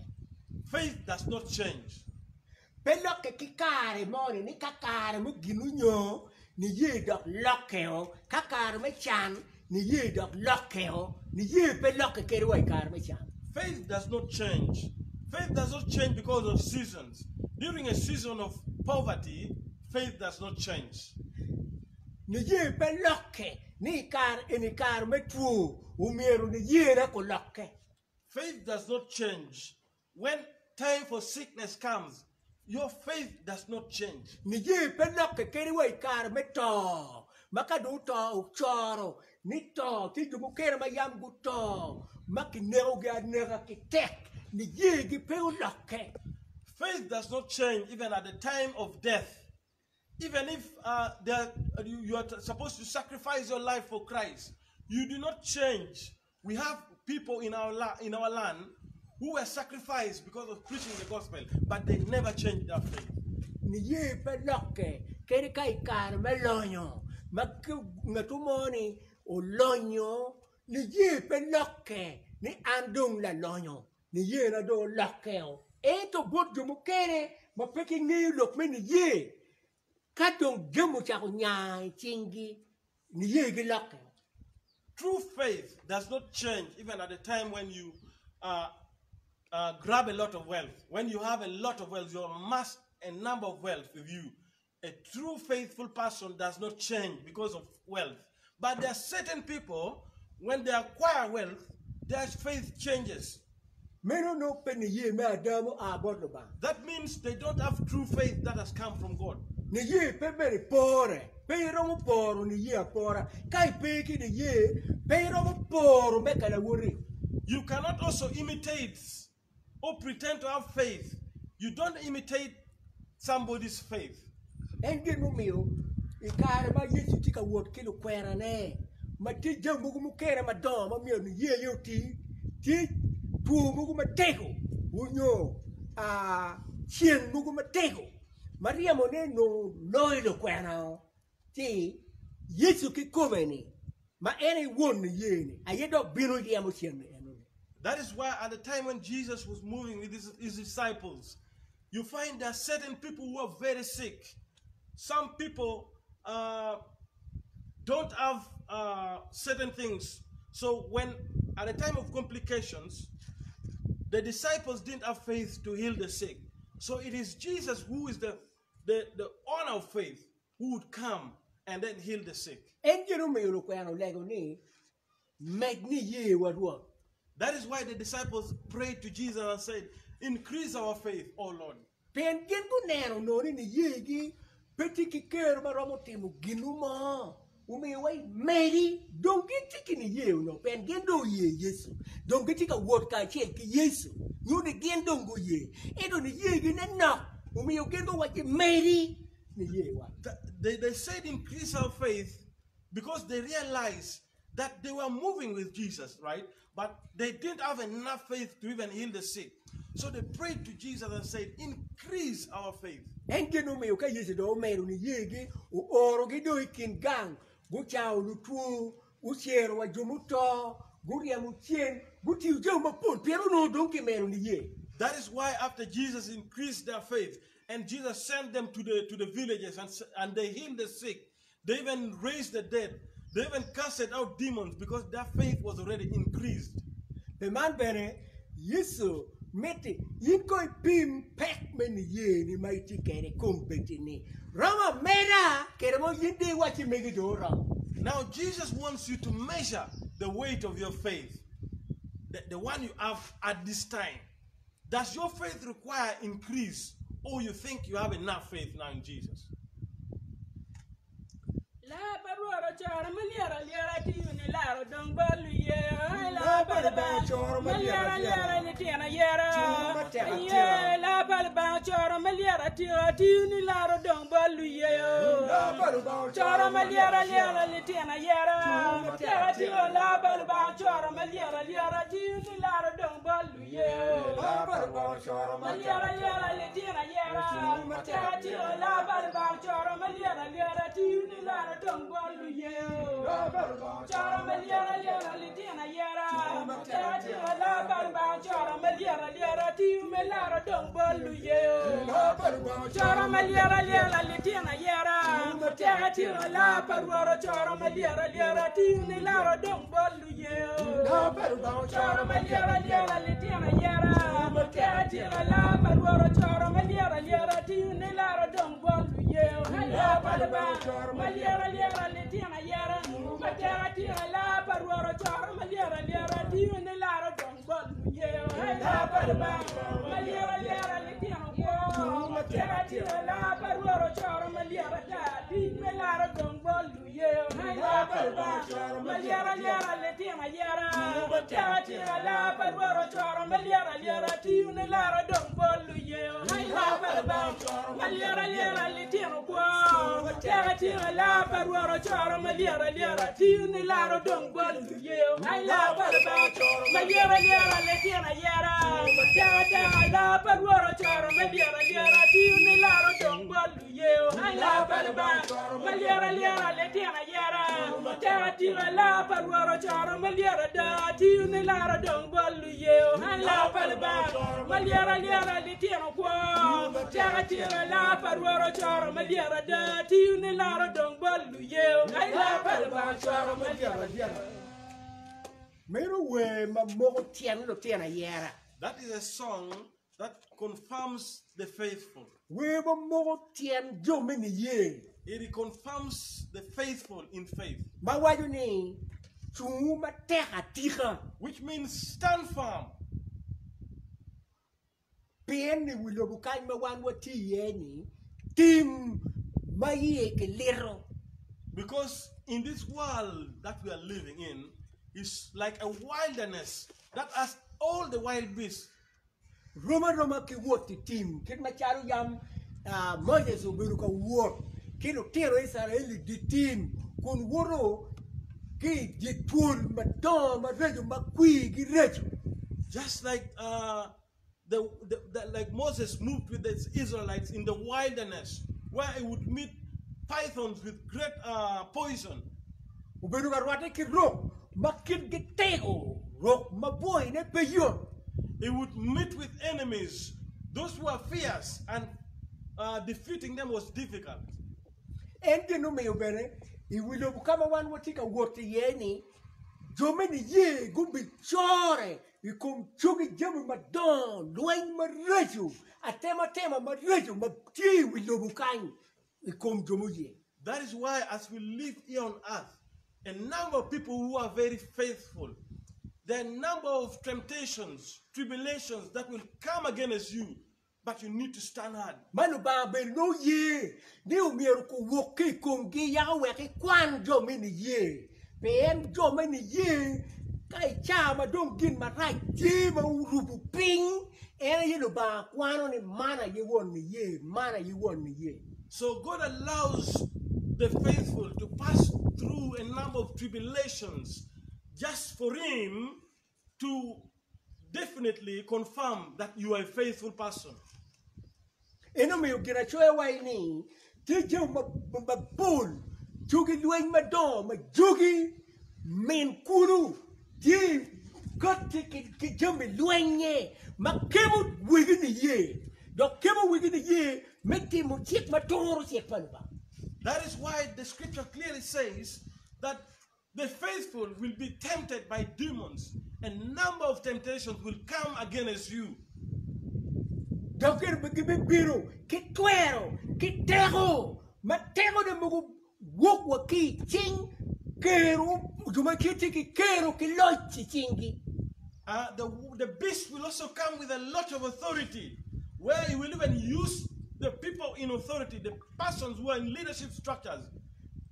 [SPEAKER 2] Faith does not change.
[SPEAKER 1] Pe lokke ki kare moni ni ka kare me gin onyo, niye dok lokkeo, ka kare me can, niye dok lokkeo. Niye pe lokke kadi wa i kare me can.
[SPEAKER 2] Faith does not change. Faith does not change because of seasons. During a season of poverty, faith does not change.
[SPEAKER 1] Niye pe lokke ni i kare eni kare me two omyero niyena kulokke.
[SPEAKER 2] Faith does not change. When time for sickness comes, your faith does not change.
[SPEAKER 1] Niye pe lokke kadi wa i kare me to, ma ka dong oto ocoro ni to, tye jo mukene ma yam guto ma kinekogi aneka ki tek, niyegi pe olokke.
[SPEAKER 2] Faith does not change even at the time of death. Even if you are supposed to sacrifice your life for Christ, you do not change. We have people in our land who were sacrificed because of preaching the gospel, but they never changed their faith.
[SPEAKER 1] Niye pe lokke kadi ka i kare me lonyo ma ngat mo ni olonyo, niye pe lokke ni an dong lalonyo, niyena dong olokkeo. Ento bot jo mukene ma pe gingeyo lok me niye, ka dong jami ocako nya i cinggi, niyegi lokke.
[SPEAKER 2] True faith does not change even at the time when you grab a lot of wealth. When you have a lot of wealth, you amass a number of wealth with you. A true faithful person does not change because of wealth. But there are certain people, when they acquire wealth, their faith changes.
[SPEAKER 1] Meno nongo pe niye me ada mua bot Lubanga.
[SPEAKER 2] That means they don't have true faith that has come from God.
[SPEAKER 1] Niye pe bene pore. Pe iromo poro niye apora. Ka ipe ki niye, pe iromo poro me ka lawoti.
[SPEAKER 2] You cannot also imitate or pretend to have faith. You don't imitate somebody's faith.
[SPEAKER 1] En gin mumiyo i kare ma Yecu tye ka wot ki lukwenane, ma tye jami mogo mukene madongo ma myero niye aye oti, tye two mogo matego onyo ceng mogo matego ma ryemone onongo loyo lukwena-o, ci Yecu kikome-ni ma en aye won niye-ni aye dok bino ryemo ceng-ni enoni.
[SPEAKER 2] That is why at the time when Jesus was moving with his disciples, you find there are certain people who are very sick. Some people don't have certain things. So when at the time of complications, the disciples didn't have faith to heal the sick. So it is Jesus who is the owner of faith who would come and then heal the sick.
[SPEAKER 1] En gin omiyo lukwena olego ni, Med niyewa, Rwot.
[SPEAKER 2] That is why the disciples prayed to Jesus and said, Increase our faith, O Lord.
[SPEAKER 1] Pien gin guneno onongo ni niyegi pe tye ki kero ma romo timo gin mo, omiyo wa imedi. Dong gitye ki niye onongo pien gin dong oye Yecu. Dong gitye ka wot kacel ki Yecu, nyo ni gin dong guye. Ento niyegi ne nok, omiyo gin guwacci, Medi niyewa.
[SPEAKER 2] They said increase our faith because they realized that they were moving with Jesus, right? But they didn't have enough faith to even heal the sick. So they prayed to Jesus and said, Increase our faith.
[SPEAKER 1] En gin omiyo ka Yecu dong omedo niyegi, oorogi dong i kin gang, gucango lutwo, gucero wa jo muto, guryemo cen, gutiyo jami mapol pien onongo dong kimedo niye.
[SPEAKER 2] That is why after Jesus increased their faith and Jesus sent them to the villages and they healed the sick, they even raised the dead, they even casted out demons because their faith was already increased.
[SPEAKER 1] Pi man bene, Yecu miti in kong ipim pek me niyeni ma itye kwede i kom bedi-ni. Romo ameda kede mo in dong iwacci megi dong oromo.
[SPEAKER 2] Now Jesus wants you to measure the weight of your faith, the one you have at this time. Does your faith require increase or you think you have enough faith now in Jesus?
[SPEAKER 4] Laa pa Rwot ocoro ma lyero alyera tiyo ni laro dong bot luye. Laa pa Lubanga ocoro ma lyero alyera litino ayera. Aye, laa pa Lubanga ocoro ma lyero atika tiyo ni laro dong bot luye. Coro ma lyero alyera litino ayera. Tek atika laa pa Lubanga ocoro ma lyero alyera tiyo ni laro dong bot luye. Coro ma lyero alyera litino ayera, tek atika laa pa Rwot ocoro ma lyero alyera tiyo ni laro dong bot luyeo. Laa pa Lubanga ma lyero alyera litino ayera, ma tek atika laa pa Rwot ocoro ma lyero alyera tiyo ni laro dong bot luyeo. Laa pa Lubanga. lyera atika laa pa Rwot ocoro ma lyet ata tic me laro dong bot luyeyo hai laa pa Lubanga ma lyet alyeta litino ayera tek atika laa pa Rwot ocoro ma lyet alyeta tiyo ni laro dong bot luyeyo hai laa pa Lubanga ma lyet alyeta litino kwo tek atika laa pa Rwot ocoro ma lyet alyeta tiyo ni laro dong bot luyeyo hai laa pa Lubanga ma lyet alyeta litino ayera tek ateka laa pa Rwot ocoro ma lyet alyeta tiyo ni laro dong bot luyeyo hai laa pa Lubanga ma lyet alyeta litino ayera tek atika laa pa Rwot ocoro ma lyet ada tiyo ni laro dong bot luyeyo hai laa pa Lubanga ma lyet alyeta litino kwo tek atika laa pa Rwot ocoro ma lyet ada tiyo ni laro dong bot luyeyo hai laa pa Lubanga ocoro ma lyet alyeta.
[SPEAKER 1] Meno wer ma moko tyen lutino ayera.
[SPEAKER 2] That is a song that confirms the faithful.
[SPEAKER 1] Wer ma moko tyen jo me niye.
[SPEAKER 2] It confirms the faithful in faith.
[SPEAKER 1] Ma waco ni, Cungu matek atika.
[SPEAKER 2] Which means stand firm.
[SPEAKER 1] Pien i wi lobo kany ma wan watye iye-ni, tim ma iye kilito.
[SPEAKER 2] Because in this world that we are living in is like a wilderness that has all the wild beasts.
[SPEAKER 1] Rom aroma ki wot i tim, kit macalo yam Moses obedo ka wot ki lutino Icrael i dye tim, kun woto ki i dye twol madongo maraco ma kwirgi reco.
[SPEAKER 2] Just like uh, the, the, the, like Moses moved with the Israelites in the wilderness, where he would meet pythons with great uh, poison.
[SPEAKER 1] Obedo ka rwatte ki rok ma kitgi tego, rok ma bwoyone pe yot.
[SPEAKER 2] He would meet with enemies, those who are fierce, and uh, defeating them was difficult.
[SPEAKER 1] En gin omiyo bene i wi lobo ka ma wan watye ka wot iye-ni, jo me niye gubicore i kom cogi jami madongo, lweny maraco, atematema maraco ma tye i wi lobo kany i kom jo muye.
[SPEAKER 2] That is why as we live here on earth, a number of people who are very faithful, there are a number of temptations, tribulations that will come against you, but you need to stand hard.
[SPEAKER 1] Ma Lubanga bene nongo ye ni omyero kuwok ki i komgi yako wek ikwan jo me niye, pien jo me niye ka i caa ma dong gin marac tye ma orubo piny, en aye Lubanga kwano ni man aye won niye, man aye won niye.
[SPEAKER 2] So God allows the faithful to pass through a number of tribulations just for him to definitely confirm that you are a faithful person.
[SPEAKER 1] En omiyo ginacoya waci ni tye jami mapol, cogi lweny madongo ma jogi min kulu tye kati ki jami lwennye ma kemo wegi niye dok kemo wegi niye me timo cik ma turo cik pa Lubanga.
[SPEAKER 2] That is why the scripture clearly says that the faithful will be tempted by demons. A number of temptations will come against you.
[SPEAKER 1] Dok gibibino ki twero ki teko ma tekone mogo wok wa ki i cing kero jo ma gitye ki kero ki loc i cinggi.
[SPEAKER 2] The beast will also come with a lot of authority, where he will even use the people in authority, the persons who are in leadership structures.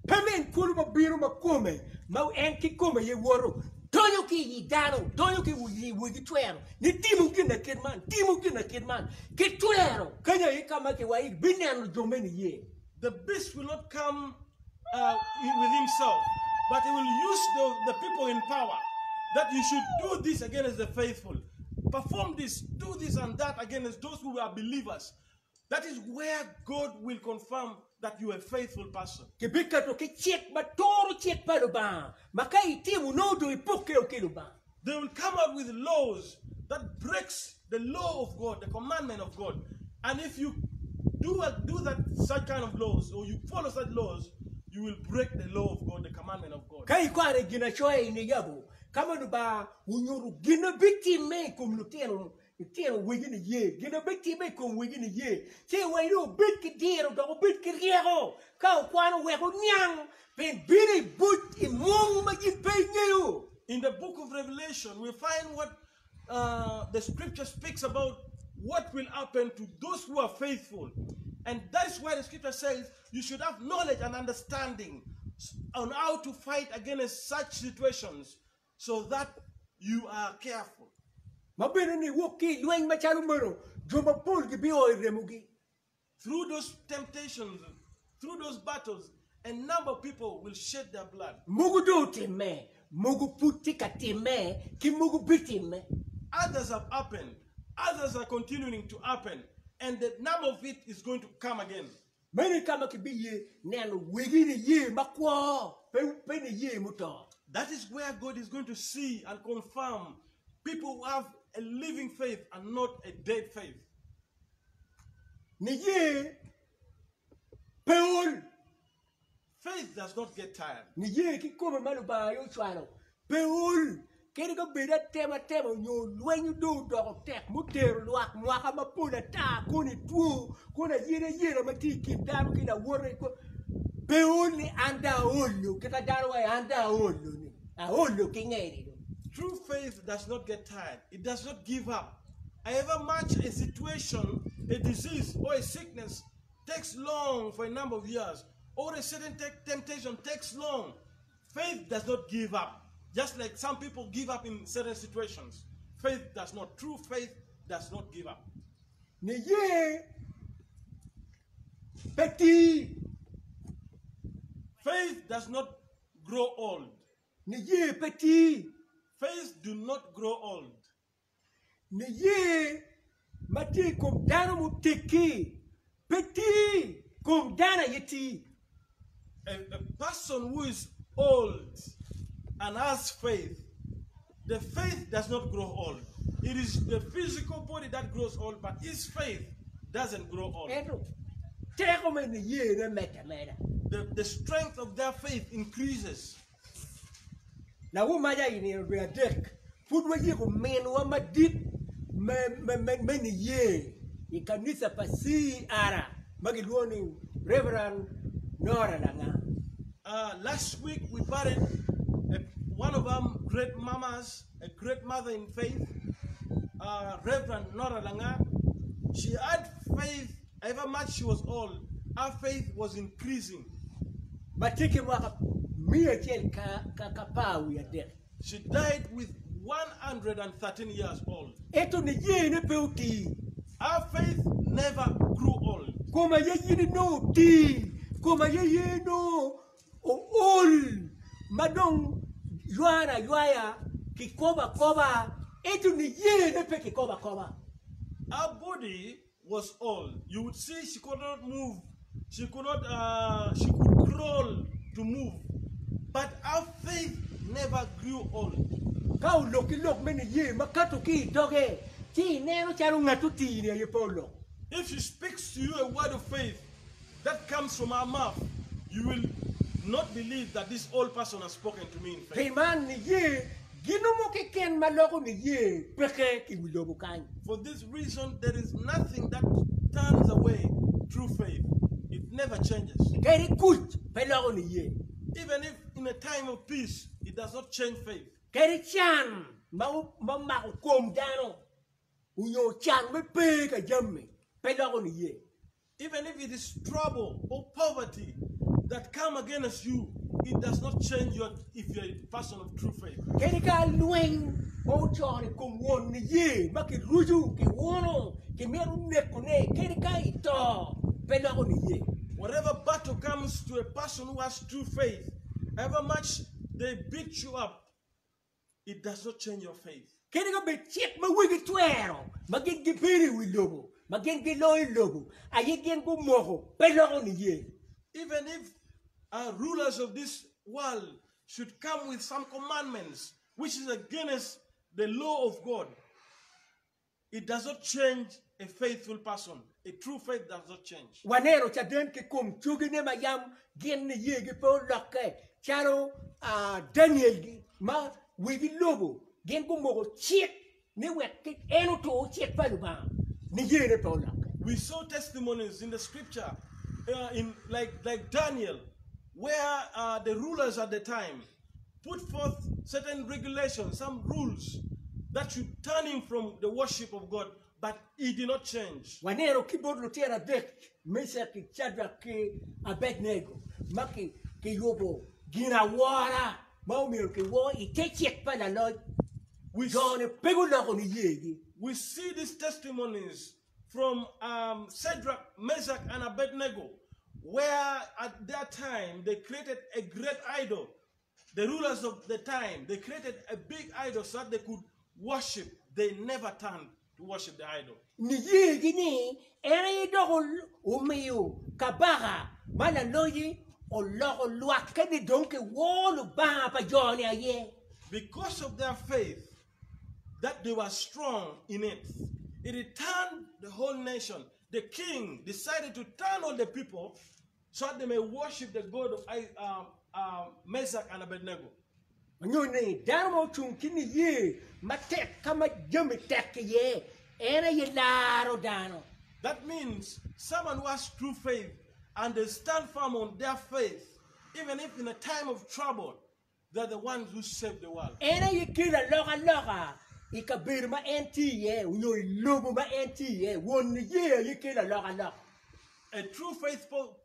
[SPEAKER 1] Pe min kulu ma bino ma kome ma en kikome aye woto, donyo ki i dano, donyo ki i wegi twero, ni timo gin akit man, timo gin akit man, ki twero. Kany aye ka ma kiwaco ni bineno jo me niye.
[SPEAKER 2] The beast will not come with himself, but he will use the people in power that you should do this against the faithful, perform this, do this and that against those who are believers. That is where God will confirm that you are a faithful person.
[SPEAKER 1] Kibiketo ki cik ma turo cik pa Lubanga, ma ka itimo nongo dong ipokke ki Lubanga.
[SPEAKER 2] They will come out with laws that breaks the law of God, the commandment of God. And if you do, do that such kind of laws or you follow such laws, you will break the law of God, the commandment of God.
[SPEAKER 1] Ka ikwano i Ginacoya i Niyabo, ka ma Lubanga onyuto gin ma bitimme i kom lutino Litino wegi niye, gin ma bitimme i kom wegi niye, ci iwaco ni wubed ki diro dok wubed ki ryeko ka wukwano wek wuniang, pien bino i buc i mung ma in pe ingeyo.
[SPEAKER 2] In the book of Revelation, we find what the scripture speaks about what will happen to those who are faithful. And that is why the scripture says you should have knowledge and understanding on how to fight against such situations so that you are careful.
[SPEAKER 1] Ma bene ni wok ki i lweny macalo meno, jo mapol gibio i remogi.
[SPEAKER 2] Through those temptations, through those battles, a number of people will shed their blood.
[SPEAKER 1] Mogo dong otimme, mogo pud tye ka timme, ki mogo bitimme.
[SPEAKER 2] Others have happened, others are continuing to happen, and the number of it is going to come again.
[SPEAKER 1] Meno i ka ma kibiye neno wegi niye makwo, pe, pe niye muto.
[SPEAKER 2] That is where God is going to see and confirm people who have a living faith and not a dead faith.
[SPEAKER 1] Niye pe ol.
[SPEAKER 2] Faith does not get tired.
[SPEAKER 1] Niye kikome ma Lubanga aye ocwalo pe ol. Kadi ka bed atematema nyo lweny dong odoko tek mutero lwak mwaka mapol ata koni two koni ayelayela ma tye i kin dano ki lawote pe ol ni an dong aolo kit ma dano waco an dong aolo ni aolo ki ngeri dong.
[SPEAKER 2] True faith does not get tired. It does not give up. However much a situation, a disease, or a sickness takes long for a number of years, or a certain temptation takes long, faith does not give up. Just like some people give up in certain situations, faith does not. True faith does not give up.
[SPEAKER 1] Niye pe tii.
[SPEAKER 2] Faith does not grow old.
[SPEAKER 1] Niye pe tii.
[SPEAKER 2] Faith do not grow old.
[SPEAKER 1] Niye ma tye i kom dano muteggi pe tii, kom dano aye tii.
[SPEAKER 2] A person who is old and has faith, the faith does not grow old. It is the physical body that grows old, but his faith doesn't grow old.
[SPEAKER 1] Ento teko me niyene medde ameda.
[SPEAKER 2] The strength of their faith increases.
[SPEAKER 1] Lawumaca i nino dwe adek, pud wayiko minwa madit me niye i kanisa pa CR ma gilwongo ni Reverend Nora Langa.
[SPEAKER 2] Last week we buried one of our great mamas, a great mother in faith, Reverend Nora Langa. She had faith, ever much she was old, her faith was increasing.
[SPEAKER 1] Ma tye ki mwaka 113.
[SPEAKER 2] She died with 113 years old.
[SPEAKER 1] Ento niyene pe otii.
[SPEAKER 2] Her faith never grew old.
[SPEAKER 1] Kome aye in inongo otii, kome aye in inongo ool ma dong ywano aywaya, kikobo akoba, ento niyene pe kikobo akoba.
[SPEAKER 2] Her body was old. You would see she could not move. She could not, she could crawl to move. But her faith never grew old.
[SPEAKER 1] Ka olok ki lok me niye ma kato ki i doge, ci ineno calo ngat otii-ni aye pe olok.
[SPEAKER 2] If she speaks to you a word of faith that comes from her mouth, you will not believe that this old person has spoken to me in faith.
[SPEAKER 1] Pi man, niye gin mo keken ma loko niye peke ki i wi lobo kany.
[SPEAKER 2] For this reason, there is nothing that turns away true faith. It never changes.
[SPEAKER 1] Kadi kuc pe loko niye.
[SPEAKER 2] Even if in a time of peace, it does not change faith.
[SPEAKER 1] Kadi can ma omako kom dano onyo can me pe ka jami pe loko niye.
[SPEAKER 2] Even if it is trouble or poverty that come against you, it does not change your if you're a person of true faith.
[SPEAKER 1] Kadi ka lweny ma ocoro i kom won niye ma kiruco, kiuno, kimito nekone, kadi ka ito, pe loko niye.
[SPEAKER 2] Whatever battle comes to a person who has true faith, however much they beat you up, it does not change your faith.
[SPEAKER 1] Kadi ka bed cik ma wegi twero ma gin gibedo i wi lobo, ma gin giloyo lobo, aye gin gumoko, pe loko niye.
[SPEAKER 2] Even if rulers of this world should come with some commandments which is against the law of God, it does not change a faithful person. A true faith does not change.
[SPEAKER 1] Waneno caden ki kom cogine ma yam gin niyegi pe olokke, calo Daniel-gi ma wegi lobo gin gumoko cik ni wek en otur cik pa Lubanga, niyene pe olokke.
[SPEAKER 2] We saw testimonies in the scripture in like Daniel, where the rulers at the time put forth certain regulations, some rules that should turn him from the worship of God. But he did not change.
[SPEAKER 1] Waneno ki bot lutino adek, Mecak ki Cadrak ki Abednego, ma kiyubo ginawora ma omyero kiwor i te cik pa laloc. Jo-ni pe guloko niyegi.
[SPEAKER 2] We see these testimonies from Shadrach, Meshach, and Abednego, where at their time they created a great idol. The rulers of the time, they created a big idol so that they could worship. They never turned to worship the idol.
[SPEAKER 1] Niyegi ni en aye dok omiyo kabaka ma laloci oloko lwakke ni dong kiwor Lubanga pa jo-ni aye.
[SPEAKER 2] Because of their faith that they were strong in it, it turned the whole nation. The king decided to turn all the people so that they may worship the God of Meshach and Abednego.
[SPEAKER 1] Nyo ni, dano ma ocung ki niye matek ka ma jami tek iye, en aye laro dano.
[SPEAKER 2] That means someone who has true faith and they stand firm on their faith, even if in a time of trouble, they are the ones who save the world.
[SPEAKER 1] En aye kelo alokaloka i kabedo ma en tye iye nyo i lobo ma en tye iye. Won niye aye kelo alokaloka.
[SPEAKER 2] A true faithful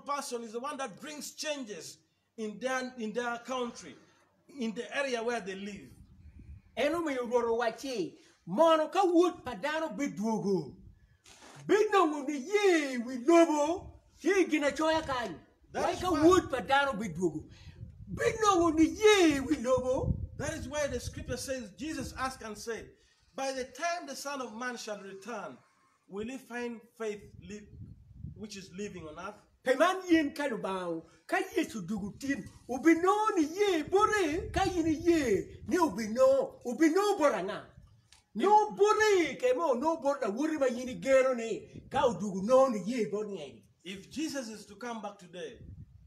[SPEAKER 2] person is the one that brings changes in their, in their country, in the area where they live.
[SPEAKER 1] En omiyo Rwot owacci, Mono ka Wod pa dano bidwogo, binongo niye i wi lobo? Tye i Ginacoya kany,
[SPEAKER 2] That is
[SPEAKER 1] ka
[SPEAKER 2] why-
[SPEAKER 1] Wod pa dano bidwogo, binongo niye i wi lobo?
[SPEAKER 2] That is why the scripture says, Jesus asked and said, By the time the Son of Man shall return, will he find faith li- which is living on earth?
[SPEAKER 1] Pe man yen ka Lubanga, ka Yecu odwogo tin, obinongo niye bote? Ka in iye ni obinongo, obinongo bot anga? Nongo bote kemo, nongo bot lawoti ma in igeno ni ka odwogo nongo niye bot ngeni.
[SPEAKER 2] If Jesus is to come back today,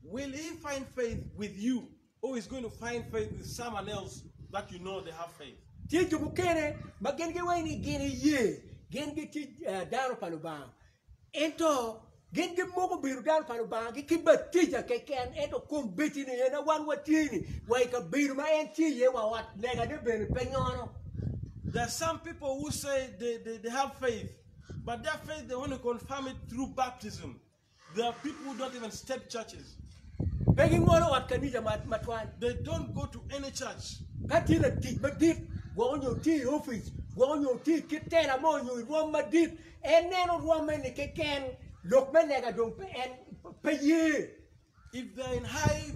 [SPEAKER 2] will he find faith with you or is going to find faith with someone else that you know they have faith?
[SPEAKER 1] Tye jo mukene ma gin giwaco ni gin iye, gin gitye dano pa Lubanga, ento gin gimoko bedo dano pa Lubanga ki batija keken, ento kombeddi ni en wan watye ni wa i kabedo ma en tye iye wa ot legane bene pe nyono.
[SPEAKER 2] There are some people who say they have faith, but their faith they only confirm it through baptism. There are people who don't even step churches.
[SPEAKER 1] Pe gingolo ot kanisa matwal.
[SPEAKER 2] They don't go to any church.
[SPEAKER 1] Ka tye latic madit, gwoko nyo tye i opic, gwoko nyo tye i kit tela mo nyo i rwom madit, en neno rwomme-ni keken, lok me lega dong pe en pe ye.
[SPEAKER 2] If they are in high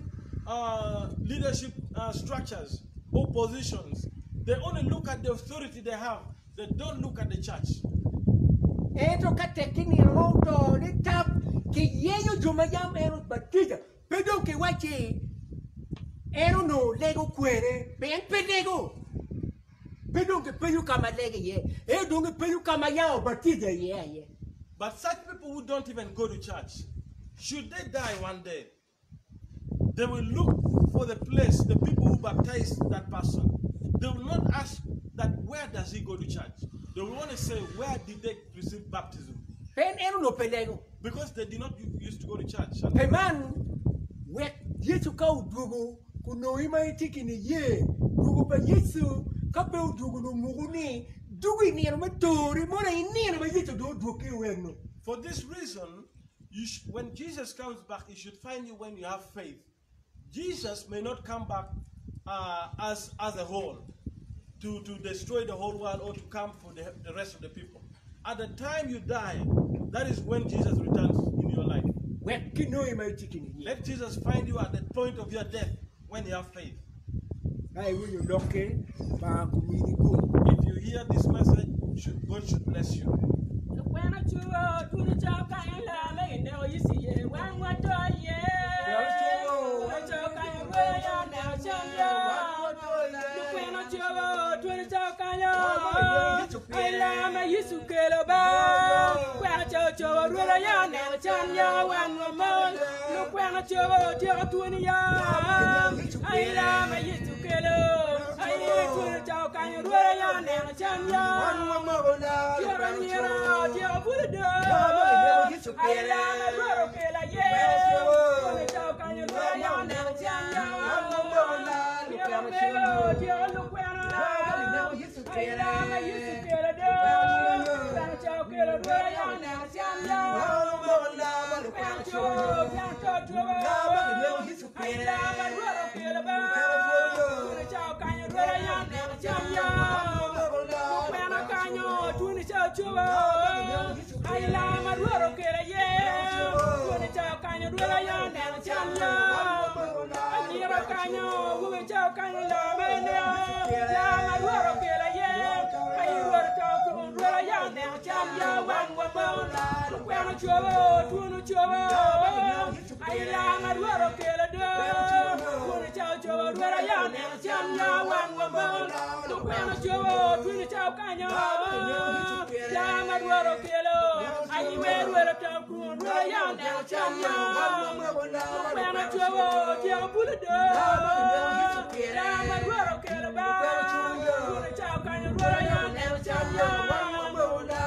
[SPEAKER 2] leadership structures or positions, they only look at the authority they have, they don't look at the church.
[SPEAKER 1] Ento ka tek ki nino ma oto ni tap, kiyenyo jo ma yam en obatija, pe dong kiwacci en onongo lego kwene, pien pe lego. Pe dong kipenyo ka ma lego iye, ento dong kipenyo ka ma yam obatija iye aye.
[SPEAKER 2] But such people who don't even go to church, should they die one day, they will look for the place, the people who baptized that person. They will not ask that where does he go to church. They will want to say where did they receive baptism.
[SPEAKER 1] Pien en onongo pe lego.
[SPEAKER 2] Because they did not used to go to church.
[SPEAKER 1] Pi man, wek Yecu ka odwogo kunongi ma itye ki niye, dwogo pa Yecu ka pe odwogo nongo muku ni dugo i nino me tori mono i nino ma Yecu dong odwog ki iweno.
[SPEAKER 2] For this reason, you sh- when Jesus comes back, he should find you when you have faith. Jesus may not come back as a whole to destroy the whole world or to come for the rest of the people. At the time you die, that is when Jesus returns in your life.
[SPEAKER 1] Wek kinongi ma itye ki niye.
[SPEAKER 2] Let Jesus find you at the point of your death when you have faith.
[SPEAKER 1] Ka iwinyo lokke, Lubanga gumini gum.
[SPEAKER 2] If you hear this message, God should bless you.
[SPEAKER 4] Lukwena ocubo tunu cok kany laa me gineko Yecu iye wan wato iye. Tunu cok kany rweo ya oneko cam ya. Lukwena ocubo tunu cok kany laa me Yecu kelo ba. Kwena ca ocobo rweo ya oneko cam ya wan wamol. Lukwena ocobo tyeko twoni ya. Ai laa me Yecu kelo. Ai tunu cok kany rweo ya oneko cam ya. Tyeko anyira tyeko pud do. Ai laa me Rwot okelo aye. Tunu cok kany rweo ya oneko cam ya. Tyeko mego tyeko lukwena. Ai laa me Yecu kelo do. okelo rweda ya oneno cam ya. Lukwena cobo, tyen to cobo. Ai la ma Rwot okelo ba. Twoni ca okanyo rweda ya oneno cam ya. Lukwena kanyo twoni ca ocobo. Ai la ma Rwot okelo aye. Twoni ca okanyo rweda ya oneno cam ya. Anyira kanyo awobe ca okanyo la ma eneno. La ma Rwot okelo aye. Ai Rwot to kun rweda ya oneno cam ya wan wamon. Lukwena ocobo twoni ocobo. Ai la ma Rwot okelo do. Twoni ca ocobo rweda ya oneno cam ya wan wamon. Lukwena ocobo twoni ca okanyo. La ma Rwot okelo. Ai we Rwot oto kun rweda ya oneno cam ya. Lukwena ocobo tyeko bulo do. La ma Rwot okelo ba. Twoni ca okanyo rweda ya oneno cam ya. Lukwena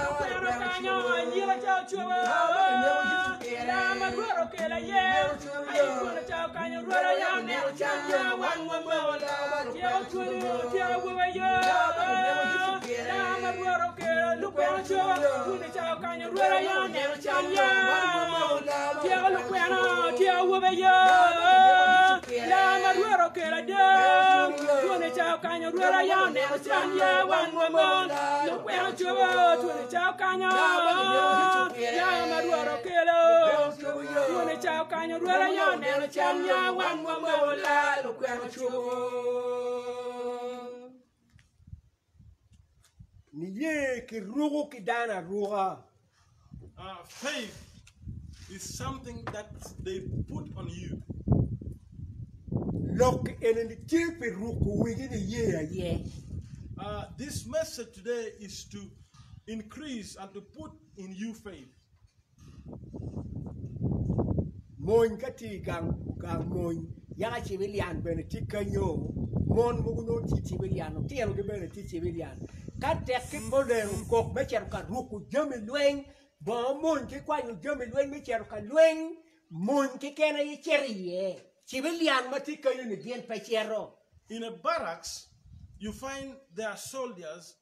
[SPEAKER 4] okanyo anyira ca ocobo. La ma Rwot okelo aye. Ai twoni ca okanyo rweda ya oneno cam ya wan wamon. Tyeko twoni tyeko awobe yo. La ma Rwot okelo lukwena ocobo. Twoni ca okanyo rweda ya oneno cam ya. Tyeko lukwena tyeko awobe yo. La ma Rwot okelo ada. Twoni ca okanyo rweda ya oneno cam ya wan wamon. Lukwena ocobo twoni ca okanyo. La ma Rwot okelo. Twoni ca okanyo rweda ya oneno cam ya wan wamon. La lukwena ocobo.
[SPEAKER 1] Niye ki ruko ki dano aruka.
[SPEAKER 2] Faith is something that they put on you.
[SPEAKER 1] Lok eni tye pi ruko wigi niye aye.
[SPEAKER 2] This message today is to increase and to put in you faith.
[SPEAKER 1] Mony ka tye i gang gang mony yaka civilian bene tye kenyo mon mogo nongo tye civilian lutinogi bene tye civilian ka tek ki poleno okok me cito ka ruko jami lweny bongo mony ki kwanyo jami lweny me cito ka lweny mony keken aye cito iye civilian ma tye kenyo ni gin pe cito.
[SPEAKER 2] In a barracks, you find there are soldiers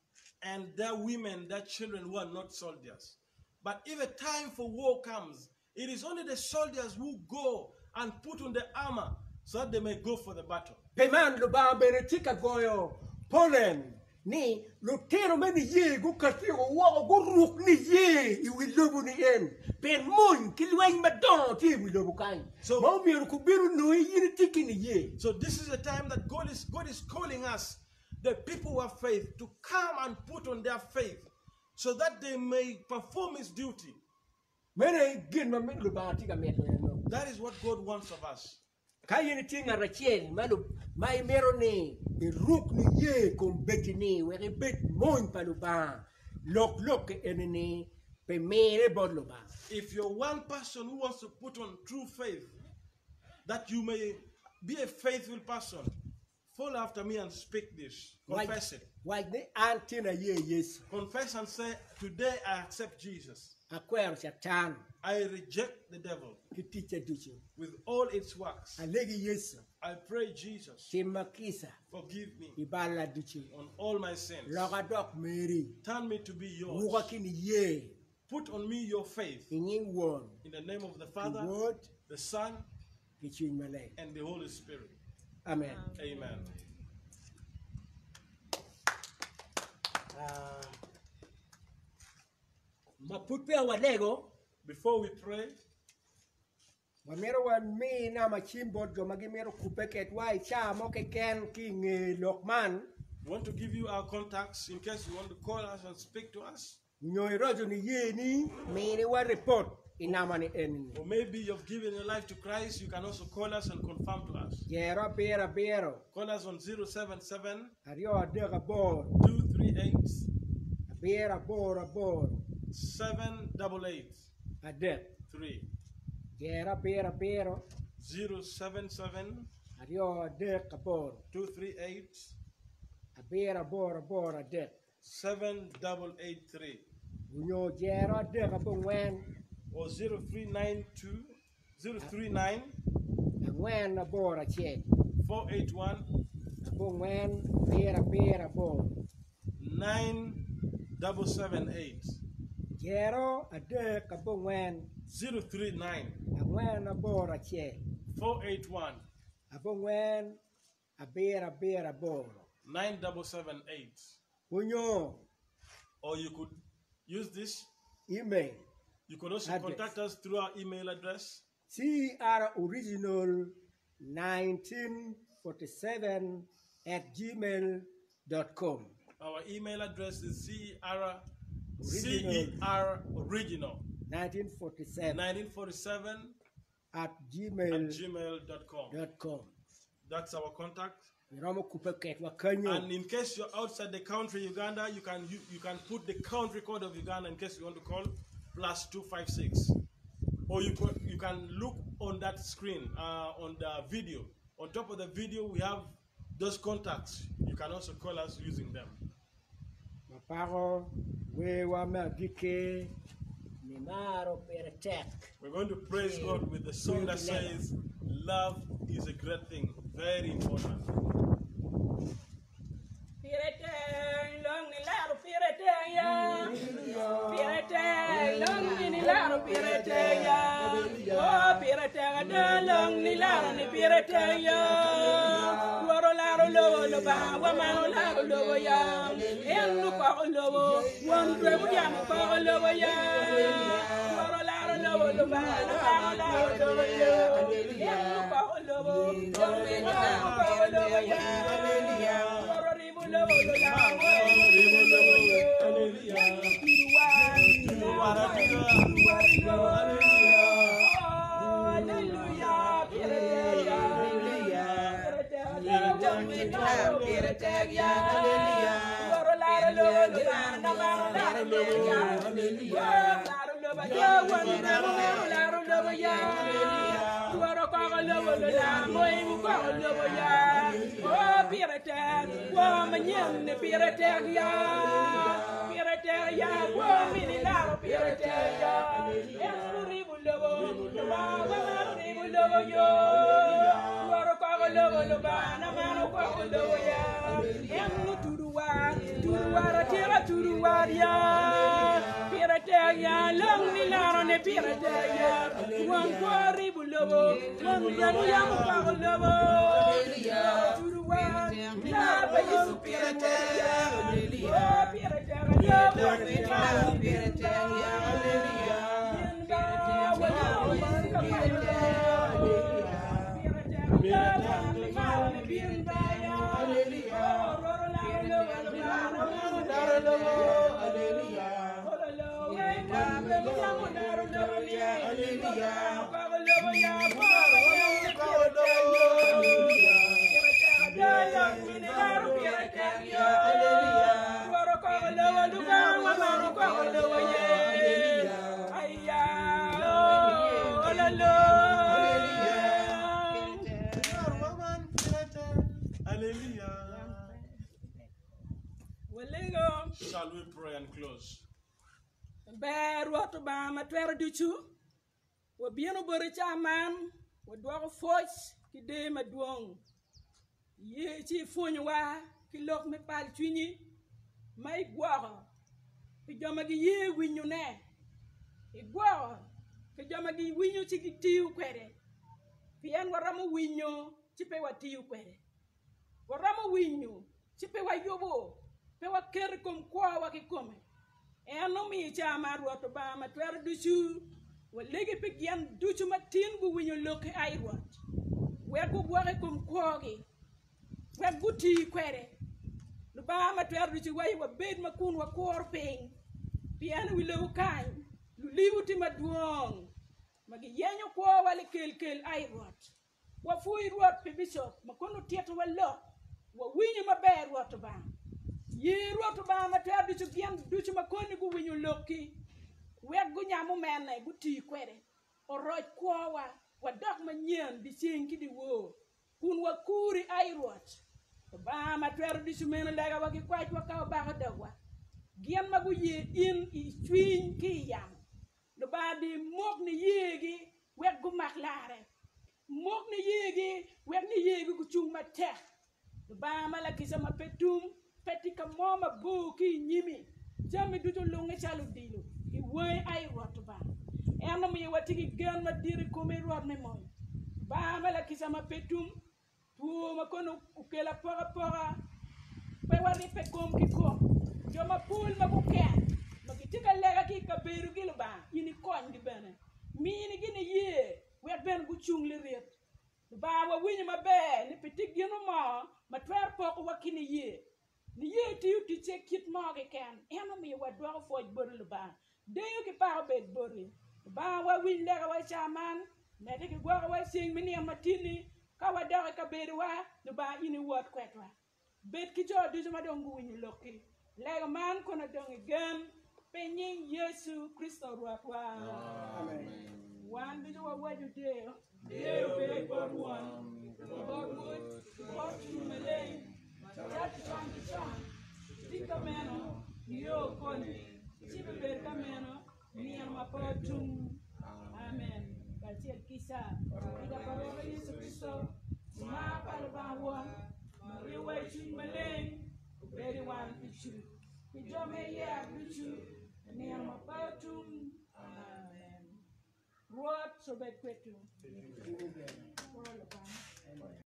[SPEAKER 2] and there are women, there are children who are not soldiers. But if a time for war comes, it is only the soldiers who go and put on the armor so that they may go for the battle.
[SPEAKER 1] Pi man, Lubanga bene tye ka goyo polen ni lutino me niye gukati woko guruk niye i wi lobo-ni en, pien mony ki lweny madongo tye i wi lobo kany, ma omyero kubino nongi in itye ki niye.
[SPEAKER 2] So this is a time that God is, God is calling us, the people who have faith, to come and put on their faith so that they may perform His duty.
[SPEAKER 1] Meno aye gin ma Lubanga tye ka mito eno.
[SPEAKER 2] That is what God wants of us.
[SPEAKER 1] Ka in itye ngat acel ma ma imito ni iruk niye i kom betti-ni wek ibed mony pa Lubanga, lok lok eni-ni pi mine bot Lubanga.
[SPEAKER 2] If you're one person who wants to put on true faith, that you may be a faithful person, follow after me and speak this. Confess it.
[SPEAKER 1] Wac ni, An tin aye Yecu.
[SPEAKER 2] Confess and say, Today I accept Jesus.
[SPEAKER 1] Akwero Catan.
[SPEAKER 2] I reject the devil.
[SPEAKER 1] Ki ticce ducu.
[SPEAKER 2] With all its works.
[SPEAKER 1] Alegi Yecu.
[SPEAKER 2] I pray Jesus.
[SPEAKER 1] Timma kica.
[SPEAKER 2] Forgive me.
[SPEAKER 1] I balla ducu.
[SPEAKER 2] On all my sins.
[SPEAKER 1] Loka dok meri.
[SPEAKER 2] Turn me to be yours.
[SPEAKER 1] Ruka ki niye.
[SPEAKER 2] Put on me your faith.
[SPEAKER 1] I nying Won.
[SPEAKER 2] In the name of the
[SPEAKER 1] Ki
[SPEAKER 2] Father,
[SPEAKER 1] Wod.
[SPEAKER 2] the Son,
[SPEAKER 1] Ki Cwiny Maleng.
[SPEAKER 2] and the Holy Spirit.
[SPEAKER 1] Amen.
[SPEAKER 2] Amen.
[SPEAKER 1] Ma pud peya walego,
[SPEAKER 2] Before we pray,
[SPEAKER 1] wamito wami namba cim bot jo ma gimito kubbe kedwa i caa mo keken ki i nge lok man.
[SPEAKER 2] we want to give you our contacts in case you want to call us and speak to us.
[SPEAKER 1] Nyo iroco niye ni miniwa ripot i namba ni eni-ni.
[SPEAKER 2] Or maybe you've given your life to Christ, you can also call us and confirm to us.
[SPEAKER 1] Jero abiro abiro.
[SPEAKER 2] Call us on 077
[SPEAKER 1] 238
[SPEAKER 2] 238
[SPEAKER 1] abiro aboro aboro
[SPEAKER 2] 788
[SPEAKER 1] adek.
[SPEAKER 2] 3.
[SPEAKER 1] Jero abiro abiro
[SPEAKER 2] 077
[SPEAKER 1] 238
[SPEAKER 2] 238
[SPEAKER 1] abiro aboro aboro adek.
[SPEAKER 2] 7883
[SPEAKER 1] Onyo jero adek abongwen
[SPEAKER 2] or 0392 039
[SPEAKER 1] angwen aboro acel
[SPEAKER 2] 481
[SPEAKER 1] abongwen abiro abiro aboro
[SPEAKER 2] 9778.
[SPEAKER 1] Jero adek abongwen.
[SPEAKER 2] 039
[SPEAKER 1] Angwen aboro acel.
[SPEAKER 2] 481
[SPEAKER 1] Abongwen abiro abiro aboro.
[SPEAKER 2] 9778.
[SPEAKER 1] Onyo
[SPEAKER 2] Or you could use this.
[SPEAKER 1] email.
[SPEAKER 2] You could also
[SPEAKER 1] Address.
[SPEAKER 2] contact us through our email address
[SPEAKER 1] croriginal 1947 at gmail.com.
[SPEAKER 2] Our email address is CER,
[SPEAKER 1] Original.
[SPEAKER 2] CER original
[SPEAKER 1] 1947
[SPEAKER 2] 1947
[SPEAKER 1] at
[SPEAKER 2] at
[SPEAKER 1] gmail.com.
[SPEAKER 2] gmail.com. That's our contact.
[SPEAKER 1] Iromo kupe ketwa kanyo.
[SPEAKER 2] And in case you're outside the country, Uganda, you can you can put the country code of Uganda in case you want to call +256, or you can look on that screen on the video. On top of the video, we have those contacts. You can also call us using them.
[SPEAKER 1] Mapako wewa me agike ni maro pire tek.
[SPEAKER 2] We're going to praise God with the song that says, "Love is a great thing, very important."
[SPEAKER 4] Pire tek long ni laro pire tek ya. Pire tek long ni laro pire tek ya. Oh pire tek ada long ni laro ni pire tek ya. Woro laro lobo loba wa ma laro lobo ya. En nu ko lobo won dwe mu ya ko lobo ya. Woro laro lobo loba loba laro lobo ya. En nu ko lobo won dwe mu ya ko lobo ya. Woro ribu lobo loba ribu lobo
[SPEAKER 2] Hallelujah. Shall we pray and close?
[SPEAKER 4] Ber Rwot Obanga ma twero ducu, wabino boti caman, wadwoko pwoc ki dee madwong. Ye ci ipwonyowa ki lok me pal cwinyi ma igwoko pi jo ma giye winyone. Igwoko pi jo ma giwinyo ci gitiyo kwede, pien waromo winyo ci pe watiyo kwede. Waromo winyo ci pe wayubo, pe waketo i kom kwowa kikome. En omiyo ca mar Rwot Obanga ma twero ducu, walegi pi gin ducu ma tin guwinyo lokki ai Rwot, wek gugwok i kom kwogi, wek guti kwede. Lubanga ma twero ducu wayo wabed ma kun wakuro piny, pien wi lobo kany lulibo tye madwong ma giyenyo kwowa likelkel ai Rwot. Wapwoyi Rwot pi bicop ma kono otitowa lok, wawinyo maber Rwot Obanga. Ye Rwot Obanga ma twero ducu gin ducu ma koni guwinyo lokki, wek gunyam omene guti kwede, oroc kwowa, wadok manyen dyeceng ki dyewor, kun wakuri ai Rwot. Obanga ma twero ducu meno legawa ki kwacwa ka obako dogwa, gin ma guye in i cwiny ki i yamo. Lubanga di mok niyegi wek gumak lare, mok niyegi wek niyegi gucung matek. Lubanga ma lakica ma pe tum, pe tye ka mo mabor ki i nyimi. Jami ducu olunge calo odilo. I wangi ai Rwot Lubanga. En omiyo watye ki gen madit i komi Rwot me mony. Lubanga ma lakica ma pe tum, two ma kono okelo apokapoka, pe waribbe kom ki kom. Jo mapol ma guken ma gitye ka lega ki i kabedogi Lubanga, in ikonygi bene. Minigi niye wek bene gucung lirit. Lubanga wawinyo maber ni pe tye gino mo ma twero pokowa ki niye. Niye tiyo ticce kit mo keken. En omiyo wadwoko pwoc boti Lubanga. Deyo ki pak obed boti. Lubanga wawiny legawa i ca man. Medde ki gwokowa i ceng me nino matinni. Ka wadok i kabedowa, Lubanga in iwot kwedwa. Bed ki jo ducu ma dong guwinyo lokki. Lego man kono dong i gen pi nying Yecu Kricito Rwotwa.
[SPEAKER 1] Amen.
[SPEAKER 4] Wan ducu wawaco deyo. Deyo obed bot Won, ki bot Wod, ki bot Cwiny Maleng, macalo con ki con, tye ka meno, nio koni, ci bibedo ka meno nino ma pe otum. Amen. Kacel kica, kica pa Rwotwa Yecu Kricito, mar pa Lubanga Won, ma riwowa i Cwiny Maleng, obed i wan ducu, ki jo me yer ducu, i nino ma pe otum. Amen. Rwot obed kwedwu. Woro Lubanga.